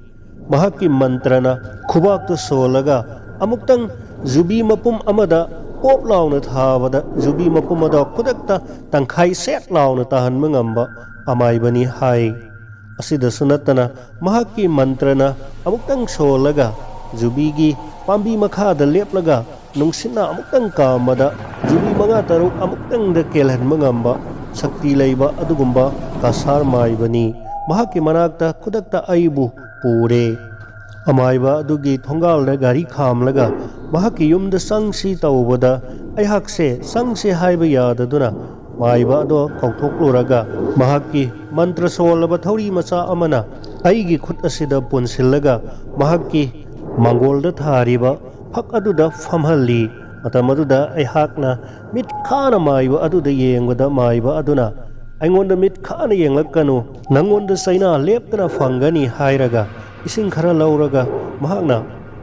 ꯃꯍꯥꯛꯀꯤ ꯃꯟꯇ꯭ꯔꯅ ꯈꯨꯕꯥꯛꯇꯨ ꯁꯣꯜꯂꯒ ꯑꯃꯨꯛꯇꯪ ꯌꯨꯕꯤ ꯃꯄꯨꯝ ꯑꯃꯗ ꯄꯣꯞ ꯂꯥꯎꯅ ꯊꯥꯕꯗ, ꯌꯨꯕꯤ ꯃꯄꯨꯝ ꯑꯗꯣ ꯈꯨꯗꯛꯇ ꯇꯪꯈꯥꯏ ꯁꯦꯠ ꯂꯥꯎꯅ ꯇꯥꯍꯟꯕ ꯉꯝꯕ ꯑꯃꯥꯏꯕꯅꯤ ꯍꯥꯏ꯫ ꯑꯁꯤꯗꯁꯨ ꯅꯠꯇꯅ, ꯃꯍꯥꯛꯀꯤ ꯃꯟꯇ꯭ꯔꯅ ꯑꯃꯨꯛꯇꯪ ꯁꯣꯜꯂꯒ ꯌꯨꯕꯤꯒꯤ ꯄꯥꯝꯕꯤ ꯃꯈꯥꯗ ꯂꯦꯞꯂꯒ ꯅꯨꯡꯁꯤꯠꯅ ꯑꯃꯨꯛꯇꯪ ꯀꯥꯝꯕꯗ ꯌꯨꯕꯤ ꯃꯉꯥ ꯇꯔꯨꯛ ꯑꯃꯨꯛꯇꯪꯗ ꯀꯦꯜꯍꯟꯕ ꯉꯝꯕ ꯁꯛꯇꯤ ꯂꯩꯕ ꯑꯗꯨꯒꯨꯝꯕ ꯀꯁꯥꯔ ꯃꯥꯏꯕꯅꯤ꯫ ꯃꯍꯥꯛꯀꯤ ꯃꯅꯥꯛꯇ ꯈꯨꯗꯛꯇ ꯑꯩꯕꯨ ꯄꯨꯔꯦ꯫ ꯑꯃꯥꯏꯕ ꯑꯗꯨꯒꯤ ꯊꯣꯡꯒꯥꯜꯗ ꯒꯥꯔꯤ ꯈꯥꯝꯂꯒ ꯃꯍꯥꯛꯀꯤ ꯌꯨꯝꯗ ꯆꯪꯁꯤ ꯇꯧꯕꯗ ꯑꯩꯍꯥꯛꯁꯦ ꯆꯪꯁꯤ ꯍꯥꯏꯕ ꯌꯥꯗꯗꯨꯅ ꯃꯥꯏꯕ ꯑꯗꯣ ꯀꯧꯊꯣꯛꯂꯨꯔꯒ ꯃꯍꯥꯛꯀꯤ ꯃꯟꯇ꯭ꯔ ꯁꯣꯜꯂꯕ ꯊꯧꯔꯤ ꯃꯆꯥ ꯑꯃꯅ ꯑꯩꯒꯤ ꯈꯨꯠ ꯑꯁꯤꯗ ꯄꯨꯟꯁꯤꯜꯂꯒ ꯃꯍꯥꯛꯀꯤ ꯃꯥꯡꯒꯣꯜꯗ ꯊꯥꯔꯤꯕ ꯐꯛ ꯑꯗꯨꯗ ꯐꯝꯍꯜꯂꯤ꯫ ꯃꯇꯝ ꯑꯗꯨꯗ ꯑꯩꯍꯥꯛꯅ ꯃꯤꯠ ꯈꯥꯅ ꯃꯥꯏꯕ ꯑꯗꯨꯗ ꯌꯦꯡꯕꯗ ꯃꯥꯏꯕ ꯑꯗꯨꯅ ꯑꯩꯉꯣꯟꯗ ꯃꯤꯠ ꯈꯥꯅ ꯌꯦꯡꯂꯛꯀꯅꯨ, ꯅꯪꯉꯣꯟꯗ ꯆꯩꯅꯥ ꯂꯦꯞꯇꯅ ꯐꯪꯒꯅꯤ ꯍꯥꯏꯔꯒ ꯏꯁꯤꯡ ꯈꯔ ꯂꯧꯔꯒ ꯃꯍꯥꯛꯅ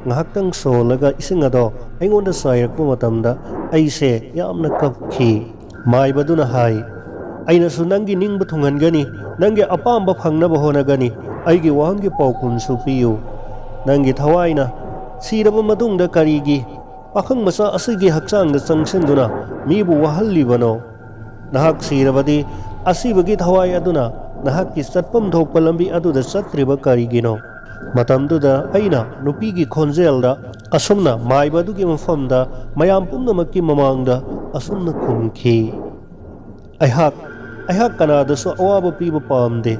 ꯉꯥꯏꯍꯥꯛꯇꯪ ꯁꯣꯜꯂꯒ ꯏꯁꯤꯡ ꯑꯗꯣ ꯑꯩꯉꯣꯟꯗ ꯆꯥꯏꯔꯛꯄ ꯃꯇꯝꯗ ꯑꯩꯁꯦ ꯌꯥꯝꯅ ꯀꯞꯈꯤ꯫ ꯃꯥꯏꯕꯗꯨꯅ ꯍꯥꯏ, "ꯑꯩꯅꯁꯨ ꯅꯪꯒꯤ ꯅꯤꯡꯕ ꯊꯨꯡꯍꯟꯒꯅꯤ, ꯅꯪꯒꯤ ꯑꯄꯥꯝꯕ ꯐꯪꯅꯕ ꯍꯣꯠꯅꯒꯅꯤ꯫ ꯑꯩꯒꯤ ꯋꯥꯍꯪꯒꯤ ꯄꯥꯎꯈꯨꯝꯁꯨ ꯄꯤꯌꯨ꯫ ꯅꯪꯒꯤ ꯊꯋꯥꯏꯅ ꯁꯤꯔꯕ ꯃꯇꯨꯡꯗ ꯀꯔꯤꯒꯤ ꯄꯥꯈꯪ ꯃꯆꯥ ꯑꯁꯤꯒꯤ ꯍꯛꯆꯥꯡꯗ ꯆꯪꯁꯤꯟꯗꯨꯅ ꯃꯤꯕꯨ ꯋꯥꯍꯜꯂꯤꯕꯅꯣ? ꯅꯍꯥꯛ ꯁꯤꯔꯕꯗꯤ ꯑꯁꯤꯕꯒꯤ ꯊꯋꯥꯏ ꯑꯗꯨꯅ ꯅꯍꯥꯛꯀꯤ ꯆꯠꯐꯝ ꯊꯣꯛꯄ ꯂꯝꯕꯤ ꯑꯗꯨꯗ ꯆꯠꯇ꯭ꯔꯤꯕ ꯀꯔꯤꯒꯤꯅꯣ?" ꯃꯇꯝꯗꯨꯗ ꯑꯩꯅ ꯅꯨꯄꯤꯒꯤ ꯈꯣꯟꯖꯦꯜꯗ ꯑꯁꯨꯝꯅ ꯃꯥꯏꯕ ꯑꯗꯨꯒꯤ ꯃꯐꯝꯗ ꯃꯌꯥꯝ ꯄꯨꯝꯅꯃꯛꯀꯤ ꯃꯃꯥꯡꯗ ꯑꯁꯨꯝꯅ ꯈꯨꯝꯈꯤ, "ꯑꯩꯍꯥꯛ, ꯑꯩꯍꯥꯛ ꯀꯅꯥꯗꯁꯨ ꯑꯋꯥꯕ ꯄꯤꯕ ꯄꯥꯝꯗꯦ,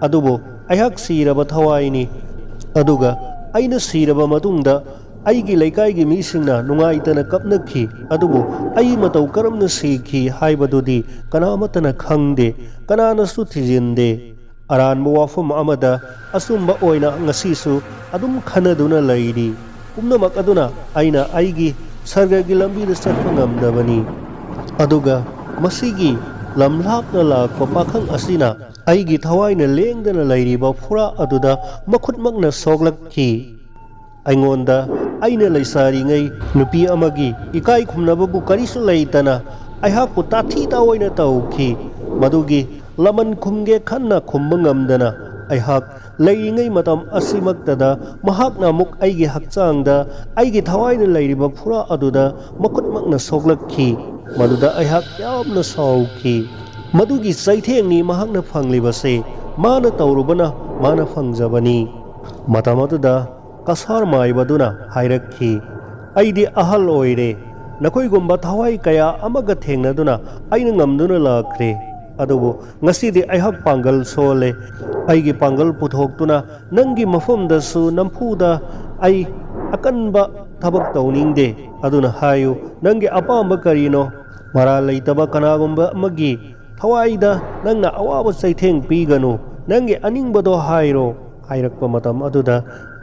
ꯑꯗꯨꯕꯨ ꯑꯩꯍꯥꯛ ꯁꯤꯔꯕ ꯊꯋꯥꯏꯅꯤ꯫ ꯑꯗꯨꯒ ꯑꯩꯅ ꯁꯤꯔꯕ ꯃꯇꯨꯡꯗ ꯑꯩꯒꯤ ꯂꯩꯀꯥꯏꯒꯤ ꯃꯤꯁꯤꯡꯅ ꯅꯨꯡꯉꯥꯏꯇꯅ ꯀꯞꯅꯈꯤ, ꯑꯗꯨꯕꯨ ꯑꯩ ꯃꯇꯧ ꯀꯔꯝꯅ ꯁꯤꯈꯤ ꯍꯥꯏꯕꯗꯨꯗꯤ ꯀꯅꯥꯃꯠꯇꯅ ꯈꯪꯗꯦ, ꯀꯅꯥꯅꯁꯨ ꯊꯤꯖꯤꯟꯗꯦ꯫ ꯑꯔꯥꯟꯕ ꯋꯥꯐꯝ ꯑꯃꯗ ꯑꯆꯨꯝꯕ ꯑꯣꯏꯅ ꯉꯁꯤꯁꯨ ꯑꯗꯨꯝ ꯈꯟꯅꯗꯨꯅ ꯂꯩꯔꯤ꯫ ꯄꯨꯝꯅꯃꯛ ꯑꯗꯨꯅ ꯑꯩꯅ ꯑꯩꯒꯤ ꯁꯔꯒꯒꯤ ꯂꯝꯕꯤꯗ ꯆꯠꯄ ꯉꯝꯗꯕꯅꯤ꯫ ꯑꯗꯨꯒ ꯃꯁꯤꯒꯤ ꯂꯝ ꯂꯥꯞꯅ ꯂꯥꯛꯄ ꯄꯥꯈꯪ ꯑꯁꯤꯅ ꯑꯩꯒꯤ ꯊꯋꯥꯏꯅ ꯂꯦꯡꯗꯅ ꯂꯩꯔꯤꯕ ꯐꯨꯔꯥ ꯑꯗꯨꯗ ꯃꯈꯨꯠꯃꯛꯅ ꯁꯣꯛꯂꯛꯈꯤ꯫ ꯑꯩꯉꯣꯟꯗ ꯑꯩꯅ ꯂꯩꯁꯥꯔꯤꯉꯩ ꯅꯨꯄꯤ ꯑꯃꯒꯤ ꯏꯀꯥꯏ ꯈꯨꯝꯅꯕꯕꯨ ꯀꯔꯤꯁꯨ ꯂꯩꯇꯅ ꯑꯩꯍꯥꯛꯄꯨ ꯇꯥꯊꯤ ꯇꯥꯑꯣꯏꯅ ꯇꯧꯈꯤ꯫ ꯃꯗꯨꯒꯤ ꯂꯃꯟ ꯈꯨꯝꯒꯦ ꯈꯟꯅ ꯈꯨꯝꯕ ꯉꯝꯗꯅ ꯑꯩꯍꯥꯛ ꯂꯩꯔꯤꯉꯩ ꯃꯇꯝ ꯑꯁꯤꯃꯛꯇꯗ ꯃꯍꯥꯛꯅ ꯑꯃꯨꯛ ꯑꯩꯒꯤ ꯍꯛꯆꯥꯡꯗ ꯑꯩꯒꯤ ꯊꯋꯥꯏꯅ ꯂꯩꯔꯤꯕ ꯐꯨꯔꯥ ꯑꯗꯨꯗ ꯃꯈꯨꯠꯃꯛꯅ ꯁꯣꯛꯂꯛꯈꯤ꯫ ꯃꯗꯨꯗ ꯑꯩꯍꯥꯛ ꯌꯥꯝꯅ ꯁꯥꯎꯈꯤ꯫ ꯃꯗꯨꯒꯤ ꯆꯩꯊꯦꯡꯅꯤ ꯃꯍꯥꯛꯅ ꯐꯪꯂꯤꯕꯁꯦ꯫ ꯃꯥꯅ ꯇꯧꯔꯨꯕꯅ ꯃꯥꯅ ꯐꯪꯖꯕꯅꯤ꯫ ꯃꯇꯝ ꯑꯗꯨꯗ ꯀꯁꯥꯔ ꯃꯥꯏꯕꯗꯨꯅ ꯍꯥꯏꯔꯛꯈꯤ, "ꯑꯩꯗꯤ ꯑꯍꯜ ꯑꯣꯏꯔꯦ꯫ ꯅꯈꯣꯏꯒꯨꯝꯕ ꯊꯋꯥꯏ ꯀꯌꯥ ꯑꯃꯒ ꯊꯦꯡꯅꯗꯨꯅ ꯑꯩꯅ ꯉꯝꯗꯨꯅ ꯂꯥꯛꯈ꯭ꯔꯦ꯫ ꯑꯗꯨꯕꯨ ꯉꯁꯤꯗꯤ ꯑꯩꯍꯥꯛ ꯄꯥꯡꯒꯜ ꯁꯣꯜꯂꯦ꯫ ꯑꯩꯒꯤ ꯄꯥꯡꯒꯜ ꯄꯨꯊꯣꯛꯇꯨꯅ ꯅꯪꯒꯤ ꯃꯐꯝꯗꯁꯨ ꯅꯝꯐꯨꯗ ꯑꯩ ꯑꯀꯟꯕ ꯊꯕꯛ ꯇꯧꯅꯤꯡꯗꯦ꯫ ꯑꯗꯨꯅ ꯍꯥꯏꯌꯨ, ꯅꯪꯒꯤ ꯑꯄꯥꯝꯕ ꯀꯔꯤꯅꯣ? ꯃꯔꯥꯜ ꯂꯩꯇꯕ ꯀꯅꯥꯒꯨꯝꯕ ꯑꯃꯒꯤ ꯊꯋꯥꯏꯗ ꯅꯪꯅ ꯑꯋꯥꯕ ꯆꯩꯊꯦꯡ ꯄꯤꯒꯅꯨ꯫ ꯅꯪꯒꯤ ꯑꯅꯤꯡꯕꯗꯣ ꯍꯥꯏꯔꯣ꯫ ꯍꯥꯏꯔꯛꯄ ꯃꯇꯝ ꯑꯗꯨꯗ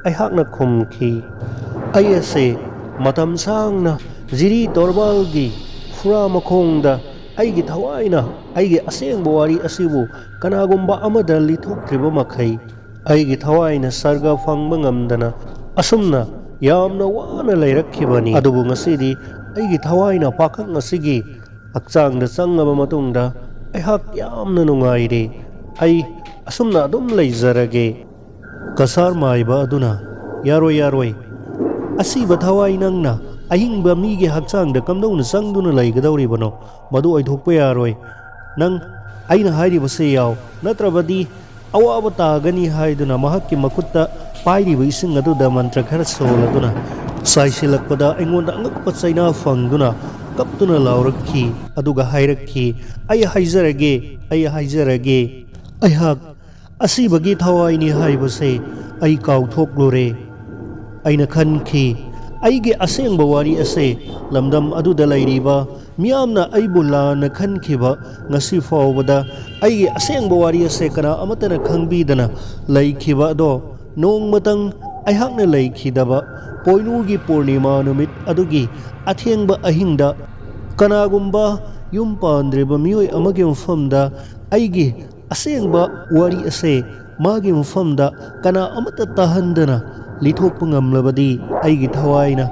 ꯑꯩꯍꯥꯛꯅ ꯈꯨꯝꯈꯤ, ꯑꯩ ꯑꯁꯦ ꯃꯇꯝ ꯁꯥꯡꯅ ꯖꯤꯔꯤ ꯇꯣꯔꯕꯥꯜꯒꯤ ꯐꯨꯔꯥ ꯃꯈꯣꯡꯗ ꯑꯩꯒꯤ ꯊꯋꯥꯏꯅ ꯑꯩꯒꯤ ꯑꯁꯦꯡꯕ ꯋꯥꯔꯤ ꯑꯁꯤꯕꯨ ꯀꯅꯥꯒꯨꯝꯕ ꯑꯃꯗ ꯂꯤꯊꯣꯛꯇ꯭ꯔꯤꯕ ꯃꯈꯩ ꯑꯩꯒꯤ ꯊꯋꯥꯏꯅ ꯁꯔꯒ ꯐꯪꯕ ꯉꯝꯗꯅ ꯑꯁꯨꯝꯅ ꯌꯥꯝꯅ ꯋꯥꯅ ꯂꯩꯔꯛꯈꯤꯕꯅꯤ꯫ ꯑꯗꯨꯕꯨ ꯉꯁꯤꯗꯤ ꯑꯩꯒꯤ ꯊꯋꯥꯏꯅ ꯄꯥꯈꯪ ꯑꯁꯤꯒꯤ ꯍꯛꯆꯥꯡꯗ ꯆꯪꯉꯕ ꯃꯇꯨꯡꯗ ꯑꯩꯍꯥꯛ ꯌꯥꯝꯅ ꯅꯨꯡꯉꯥꯏꯔꯦ꯫ ꯑꯩ ꯑꯁꯨꯝꯅ ꯑꯗꯨꯝ ꯂꯩꯖꯔꯒꯦ꯫ ꯀꯁꯥꯔ ꯃꯥꯏꯕ ꯑꯗꯨꯅ, ꯌꯥꯔꯣꯏ, ꯌꯥꯔꯣꯏ꯫ ꯑꯁꯤꯕ ꯊꯋꯥꯏ ꯅꯪꯅ ꯑꯍꯤꯡꯕ ꯃꯤꯒꯤ ꯍꯛꯆꯥꯡꯗ ꯀꯝꯗꯧꯅ ꯆꯪꯗꯨꯅ ꯂꯩꯒꯗꯧꯔꯤꯕꯅꯣ? ꯃꯗꯨ ꯑꯣꯏꯊꯣꯛꯄ ꯌꯥꯔꯣꯏ꯫ ꯅꯪ ꯑꯩꯅ ꯍꯥꯏꯔꯤꯕꯁꯦ ꯌꯥꯎ, ꯅꯠꯇ꯭ꯔꯕꯗꯤ ꯑꯋꯥꯕ ꯇꯥꯒꯅꯤ ꯍꯥꯏꯗꯨꯅ ꯃꯍꯥꯛꯀꯤ ꯃꯈꯨꯠꯇ ꯄꯥꯏꯔꯤꯕ ꯏꯁꯤꯡ ꯑꯗꯨꯗ ꯃꯟꯇ꯭ꯔ ꯈꯔ ꯁꯣꯜꯂꯗꯨꯅ ꯆꯥꯏꯁꯤꯜꯂꯛꯄꯗ ꯑꯩꯉꯣꯟꯗ ꯑꯉꯛꯄ ꯆꯩꯅꯥ ꯐꯪꯗꯨꯅ ꯀꯞꯇꯨꯅ ꯂꯥꯎꯔꯛꯈꯤ꯫ ꯑꯗꯨꯒ ꯍꯥꯏꯔꯛꯈꯤ, ꯑꯩ ꯍꯥꯏꯖꯔꯒꯦ, ꯑꯩ ꯍꯥꯏꯖꯔꯒꯦ꯫ ꯑꯩꯍꯥꯛ ꯑꯁꯤꯕꯒꯤ ꯊꯋꯥꯏꯅꯤ ꯍꯥꯏꯕꯁꯦ ꯑꯩ ꯀꯥꯎꯊꯣꯛꯂꯨꯔꯦ꯫ ꯑꯩꯅ ꯈꯟꯈꯤ, ꯑꯩꯒꯤ ꯑꯁꯦꯡꯕ ꯋꯥꯔꯤ ꯑꯁꯦ ꯂꯝꯗꯝ ꯑꯗꯨꯗ ꯂꯩꯔꯤꯕ ꯃꯤꯌꯥꯝꯅ ꯑꯩꯕꯨ ꯂꯥꯟꯅ ꯈꯟꯈꯤꯕ, ꯉꯁꯤ ꯐꯥꯎꯕꯗ ꯑꯩꯒꯤ ꯑꯁꯦꯡꯕ ꯋꯥꯔꯤ ꯑꯁꯦ ꯀꯅꯥ ꯑꯃꯠꯇꯅ ꯈꯪꯕꯤꯗꯅ ꯂꯩꯈꯤꯕ ꯑꯗꯣ, ꯅꯣꯡꯃꯇꯪ ꯑꯩꯍꯥꯛꯅ ꯂꯩꯈꯤꯗꯕ ꯄꯣꯏꯅꯨꯒꯤ ꯄꯨꯔꯅꯤꯃꯥ ꯅꯨꯃꯤꯠ ꯑꯗꯨꯒꯤ ꯑꯊꯦꯡꯕ ꯑꯍꯤꯡꯗ ꯀꯅꯥꯒꯨꯝꯕ ꯌꯨꯝ ꯄꯥꯟꯗ꯭ꯔꯤꯕ ꯃꯤꯑꯣꯏ ꯑꯃꯒꯤ ꯃꯐꯝꯗ ꯑꯩꯒꯤ ꯑꯁꯦꯡꯕ ꯋꯥꯔꯤ ꯑꯁꯦ ꯃꯥꯒꯤ ꯃꯐꯝꯗ ꯀꯅꯥ ꯑꯃꯠꯇ ꯇꯥꯍꯟꯗꯅ ꯂꯤꯊꯣꯛꯄ ꯉꯝꯂꯕꯗꯤ ꯑꯩꯒꯤ ꯊꯋꯥꯏꯅ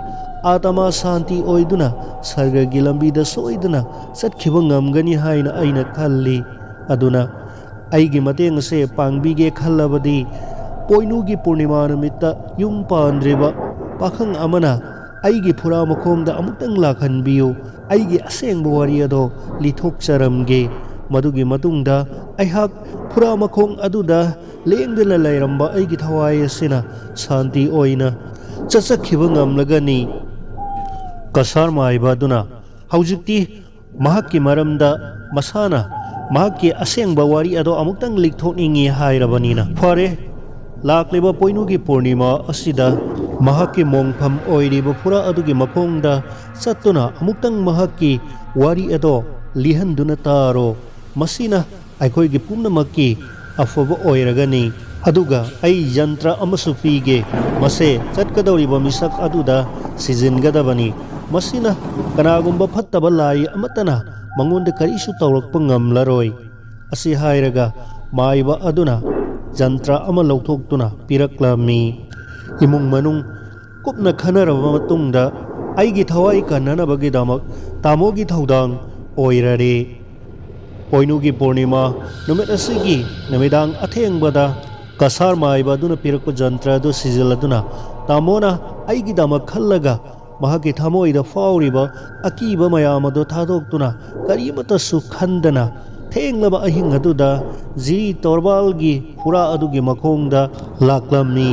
ꯑꯥꯇꯃꯥ ꯁꯥꯟꯇꯤ ꯑꯣꯏꯗꯨꯅ ꯁꯔꯒꯒꯤ ꯂꯝꯕꯤꯗ ꯁꯣꯏꯗꯅ ꯆꯠꯈꯤꯕ ꯉꯝꯒꯅꯤ ꯍꯥꯏꯅ ꯑꯩꯅ ꯈꯜꯂꯤ꯫ ꯑꯗꯨꯅ ꯑꯩꯒꯤ ꯃꯇꯦꯡ ꯑꯁꯦ ꯄꯥꯡꯕꯤꯒꯦ ꯈꯜꯂꯕꯗꯤ ꯄꯣꯏꯅꯨꯒꯤ ꯄꯨꯔꯅꯤꯃꯥ ꯅꯨꯃꯤꯠꯇ ꯌꯨꯝ ꯄꯥꯟꯗ꯭ꯔꯤꯕ ꯄꯥꯈꯪ ꯑꯃꯅ ꯑꯩꯒꯤ ꯐꯨꯔꯥ ꯃꯈꯣꯡꯗ ꯑꯃꯨꯛꯇꯪ ꯂꯥꯛꯍꯟꯕꯤꯌꯨ꯫ ꯑꯩꯒꯤ ꯑꯁꯦꯡꯕ ꯋꯥꯔꯤ ꯑꯗꯣ ꯂꯤꯊꯣꯛꯆꯔꯝꯒꯦ꯫ ꯃꯗꯨꯒꯤ ꯃꯇꯨꯡꯗ ꯑꯩꯍꯥꯛ ꯐꯨꯔꯥ ꯃꯈꯣꯡ ꯑꯗꯨꯗ ꯂꯦꯡꯗꯅ ꯂꯩꯔꯝꯕ ꯑꯩꯒꯤ ꯊꯋꯥꯏ ꯑꯁꯤꯅ ꯁꯥꯟꯇꯤ ꯑꯣꯏꯅ ꯆꯠꯆꯈꯤꯕ ꯉꯝꯂꯒꯅꯤ꯫ ꯀꯁꯥꯔ ꯃꯥꯏꯕ ꯑꯗꯨꯅ ꯍꯧꯖꯤꯛꯇꯤ ꯃꯍꯥꯛꯀꯤ ꯃꯔꯝꯗ ꯃꯁꯥꯅ ꯃꯍꯥꯛꯀꯤ ꯑꯁꯦꯡꯕ ꯋꯥꯔꯤ ꯑꯗꯣ ꯑꯃꯨꯛꯇꯪ ꯂꯤꯛꯊꯣꯛꯅꯤꯡꯏ ꯍꯥꯏꯔꯕꯅꯤꯅ꯫ ꯐꯔꯦ, ꯂꯥꯛꯂꯤꯕ ꯄꯣꯏꯅꯨꯒꯤ ꯄꯨꯔꯅꯤꯃꯥ ꯑꯁꯤꯗ ꯃꯍꯥꯛꯀꯤ ꯃꯣꯡꯐꯝ ꯑꯣꯏꯔꯤꯕ ꯐꯨꯔꯥ ꯑꯗꯨꯒꯤ ꯃꯈꯣꯡꯗ ꯆꯠꯇꯨꯅ ꯑꯃꯨꯛꯇꯪ ꯃꯍꯥꯛꯀꯤ ꯋꯥꯔꯤ ꯑꯗꯣ ꯂꯤꯍꯟꯗꯨꯅ ꯇꯥꯔꯣ꯫ ꯃꯁꯤꯅ ꯑꯩꯈꯣꯏꯒꯤ ꯄꯨꯝꯅꯃꯛꯀꯤ ꯑꯐꯕ ꯑꯣꯏꯔꯒꯅꯤ꯫ ꯑꯗꯨꯒ ꯑꯩ ꯖꯟꯇ꯭ꯔ ꯑꯃꯁꯨ ꯄꯤꯒꯦ꯫ ꯃꯁꯦ ꯆꯠꯀꯗꯧꯔꯤꯕ ꯃꯤꯁꯛ ꯑꯗꯨꯗ ꯁꯤꯖꯤꯟꯒꯗꯕꯅꯤ꯫ ꯃꯁꯤꯅ ꯀꯅꯥꯒꯨꯝꯕ ꯐꯠꯇꯕ ꯂꯥꯏ ꯑꯃꯠꯇꯅ ꯃꯉꯣꯟꯗ ꯀꯔꯤꯁꯨ ꯇꯧꯔꯛꯄ ꯉꯝꯂꯔꯣꯏ꯫ ꯑꯁꯤ ꯍꯥꯏꯔꯒ ꯃꯥꯏꯕ ꯑꯗꯨꯅ ꯖꯟꯇ꯭ꯔ ꯑꯃ ꯂꯧꯊꯣꯛꯇꯨꯅ ꯄꯤꯔꯛꯂꯝꯃꯤ꯫ ꯏꯃꯨꯡ ꯃꯅꯨꯡ ꯀꯨꯞꯅ ꯈꯟꯅꯔꯕ ꯃꯇꯨꯡꯗ ꯑꯩꯒꯤ ꯊꯋꯥꯏ ꯀꯟꯅꯅꯕꯒꯤꯗꯃꯛ ꯇꯥꯃꯣꯒꯤ ꯊꯧꯗꯥꯡ ꯑꯣꯏꯔꯔꯦ꯫ ꯄꯣꯏꯅꯨꯒꯤ ꯄꯨꯔꯅꯤꯃꯥ ꯅꯨꯃꯤꯠ ꯑꯁꯤꯒꯤ ꯅꯨꯃꯤꯗꯥꯡ ꯑꯊꯦꯡꯕꯗ ꯀꯁꯥꯔ ꯃꯥꯏꯕ ꯑꯗꯨꯅ ꯄꯤꯔꯛꯄ ꯖꯟꯇ꯭ꯔ ꯑꯗꯨ ꯁꯤꯖꯤꯜꯂꯗꯨꯅ ꯇꯥꯃꯣꯅ ꯑꯩꯒꯤꯗꯃꯛ ꯈꯜꯂꯒ ꯃꯍꯥꯛꯀꯤ ꯊꯃꯣꯏꯗ ꯐꯥꯎꯔꯤꯕ ꯑꯀꯤꯕ ꯃꯌꯥꯝ ꯑꯗꯨ ꯊꯥꯗꯣꯛꯇꯨꯅ ꯀꯔꯤꯃꯠꯇꯁꯨ ꯈꯟꯗꯅ ꯊꯦꯡꯂꯕ ꯑꯍꯤꯡ ꯑꯗꯨꯗ ꯖꯤ ꯇꯣꯔꯕꯥꯜꯒꯤ ꯐꯨꯔꯥ ꯑꯗꯨꯒꯤ ꯃꯈꯣꯡꯗ ꯂꯥꯛꯂꯝꯃꯤ꯫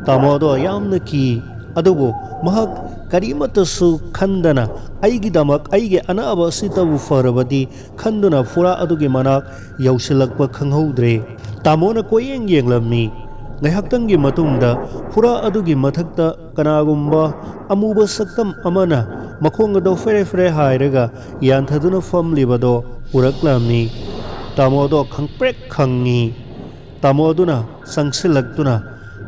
ꯇꯥꯃꯣꯗꯣ ꯌꯥꯝꯅ ꯀꯤ, ꯑꯗꯨꯕꯨ ꯃꯍꯥꯛ ꯀꯔꯤꯃꯠꯇꯁꯨ ꯈꯟꯗꯅ ꯑꯩꯒꯤꯗꯃꯛ ꯑꯩꯒꯤ ꯑꯅꯥꯕ ꯑꯁꯤꯇꯕꯨ ꯐꯔꯕꯗꯤ ꯈꯟꯗꯨꯅ ꯐꯨꯔꯥ ꯑꯗꯨꯒꯤ ꯃꯅꯥꯛ ꯌꯧꯁꯤꯜꯂꯛꯄ ꯈꯪꯍꯧꯗ꯭ꯔꯦ꯫ ꯇꯥꯃꯣꯅ ꯀꯣꯏꯌꯦꯡ ꯌꯦꯡꯂꯝꯃꯤ꯫ ꯉꯥꯏꯍꯥꯛꯇꯪꯒꯤ ꯃꯇꯨꯡꯗ ꯐꯨꯔꯥ ꯑꯗꯨꯒꯤ ꯃꯊꯛꯇ ꯀꯅꯥꯒꯨꯝꯕ ꯑꯃꯨꯕ ꯁꯛꯇꯝ ꯑꯃꯅ ꯃꯈꯣꯡ ꯑꯗꯨ ꯐꯦꯔꯦ ꯐꯦꯔꯦ ꯍꯥꯏꯔꯒ ꯌꯥꯟꯊꯗꯨꯅ ꯐꯝꯂꯤꯕꯗꯣ ꯎꯔꯛꯂꯝꯃꯤ꯫ ꯇꯥꯃꯣꯗꯣ ꯈꯪꯄ꯭ꯔꯦꯛ ꯈꯪꯉꯤ꯫ ꯇꯥꯃꯣ ꯑꯗꯨꯅ ꯆꯪꯁꯤꯜꯂꯛꯇꯨꯅ,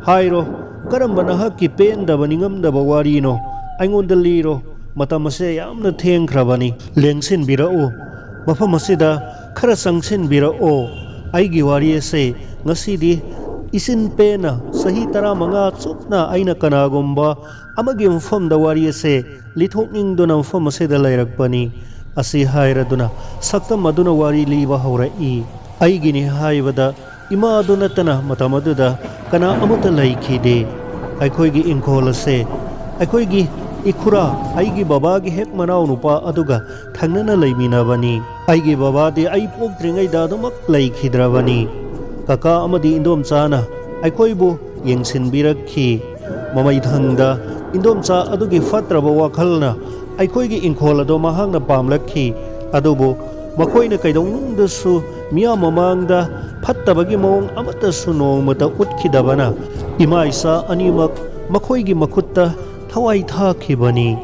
"ꯍꯥꯏꯔꯣ, ꯀꯔꯝꯕ ꯅꯍꯥꯛꯀꯤ ꯄꯦꯟꯗꯕ ꯅꯤꯡꯉꯝꯗꯕ ꯋꯥꯔꯤꯅꯣ? ꯑꯩꯉꯣꯟꯗ ꯂꯤꯔꯣ꯫ ꯃꯇꯝ ꯑꯁꯦ ꯌꯥꯝꯅ ꯊꯦꯡꯈ꯭ꯔꯕꯅꯤ꯫ ꯂꯦꯡꯁꯤꯟꯕꯤꯔꯛꯎ꯫ ꯃꯐꯝ ꯑꯁꯤꯗ ꯈꯔ ꯆꯪꯁꯤꯟꯕꯤꯔꯛꯑꯣ꯫ ꯑꯩꯒꯤ ꯋꯥꯔꯤ ꯑꯁꯦ ꯉꯁꯤꯗꯤ ꯏꯆꯤꯟ ꯄꯦꯟꯅ ꯆꯍꯤ ꯇꯔꯥꯃꯉꯥ ꯆꯨꯞꯅ ꯑꯩꯅ ꯀꯅꯥꯒꯨꯝꯕ ꯑꯃꯒꯤ ꯃꯐꯝꯗ ꯋꯥꯔꯤ ꯑꯁꯦ ꯂꯤꯊꯣꯛꯅꯤꯡꯗꯨꯅ ꯃꯐꯝ ꯑꯁꯤꯗ ꯂꯩꯔꯛꯄꯅꯤ"꯫ ꯑꯁꯤ ꯍꯥꯏꯔꯗꯨꯅ ꯁꯛꯇꯝ ꯑꯗꯨꯅ ꯋꯥꯔꯤ ꯂꯤꯕ ꯍꯧꯔꯛꯏ꯫ ꯑꯩꯒꯤꯅꯤ ꯍꯥꯏꯕꯗ ꯏꯃꯥ ꯑꯗꯨ ꯅꯠꯇꯅ ꯃꯇꯝ ꯑꯗꯨꯗ ꯀꯅꯥ ꯑꯃꯠꯇ ꯂꯩꯈꯤꯗꯦ꯫ ꯑꯩꯈꯣꯏꯒꯤ ꯏꯪꯈꯣꯜ ꯑꯁꯦ ꯑꯩꯈꯣꯏꯒꯤ ꯏꯈꯨꯔꯥ, ꯑꯩꯒꯤ ꯕꯕꯥꯒꯤ ꯍꯦꯛ ꯃꯅꯥꯎ ꯅꯨꯄꯥ ꯑꯗꯨꯒ ꯊꯪꯅꯅ ꯂꯩꯃꯤꯟꯅꯕꯅꯤ꯫ ꯑꯩꯒꯤ ꯕꯕꯥꯗꯤ ꯑꯩ ꯄꯣꯛꯇ꯭ꯔꯤꯉꯩꯗ ꯑꯗꯨꯃꯛ ꯂꯩꯈꯤꯗ꯭ꯔꯕꯅꯤ꯫ ꯀꯀꯥ ꯑꯃꯗꯤ ꯏꯟꯗꯣꯝꯆꯥꯅ ꯑꯩꯈꯣꯏꯕꯨ ꯌꯦꯡꯁꯤꯟꯕꯤꯔꯛꯈꯤ꯫ ꯃꯃꯩꯊꯪꯗ ꯏꯟꯗꯣꯝꯆꯥ ꯑꯗꯨꯒꯤ ꯐꯠꯇ꯭ꯔꯕ ꯋꯥꯈꯜꯅ ꯑꯩꯈꯣꯏꯒꯤ ꯏꯪꯈꯣꯜ ꯑꯗꯨ ꯃꯍꯥꯛꯅ ꯄꯥꯝꯂꯛꯈꯤ꯫ ꯑꯗꯨꯕꯨ ꯃꯈꯣꯏꯅ ꯀꯩꯗꯧꯅꯨꯡꯗꯁꯨ ꯃꯤꯌꯥꯝ ꯃꯃꯥꯡꯗ ꯐꯠꯇꯕꯒꯤ ꯃꯑꯣꯡ ꯑꯃꯠꯇꯁꯨ ꯅꯣꯡꯃꯇ ꯎꯠꯈꯤꯗꯕꯅ ꯏꯃꯥ ꯏꯆꯥ ꯑꯅꯤꯃꯛ ꯃꯈꯣꯏꯒꯤ ꯃꯈꯨꯠꯇ ꯊꯋꯥꯏ ꯊꯥꯈꯤꯕꯅꯤ꯫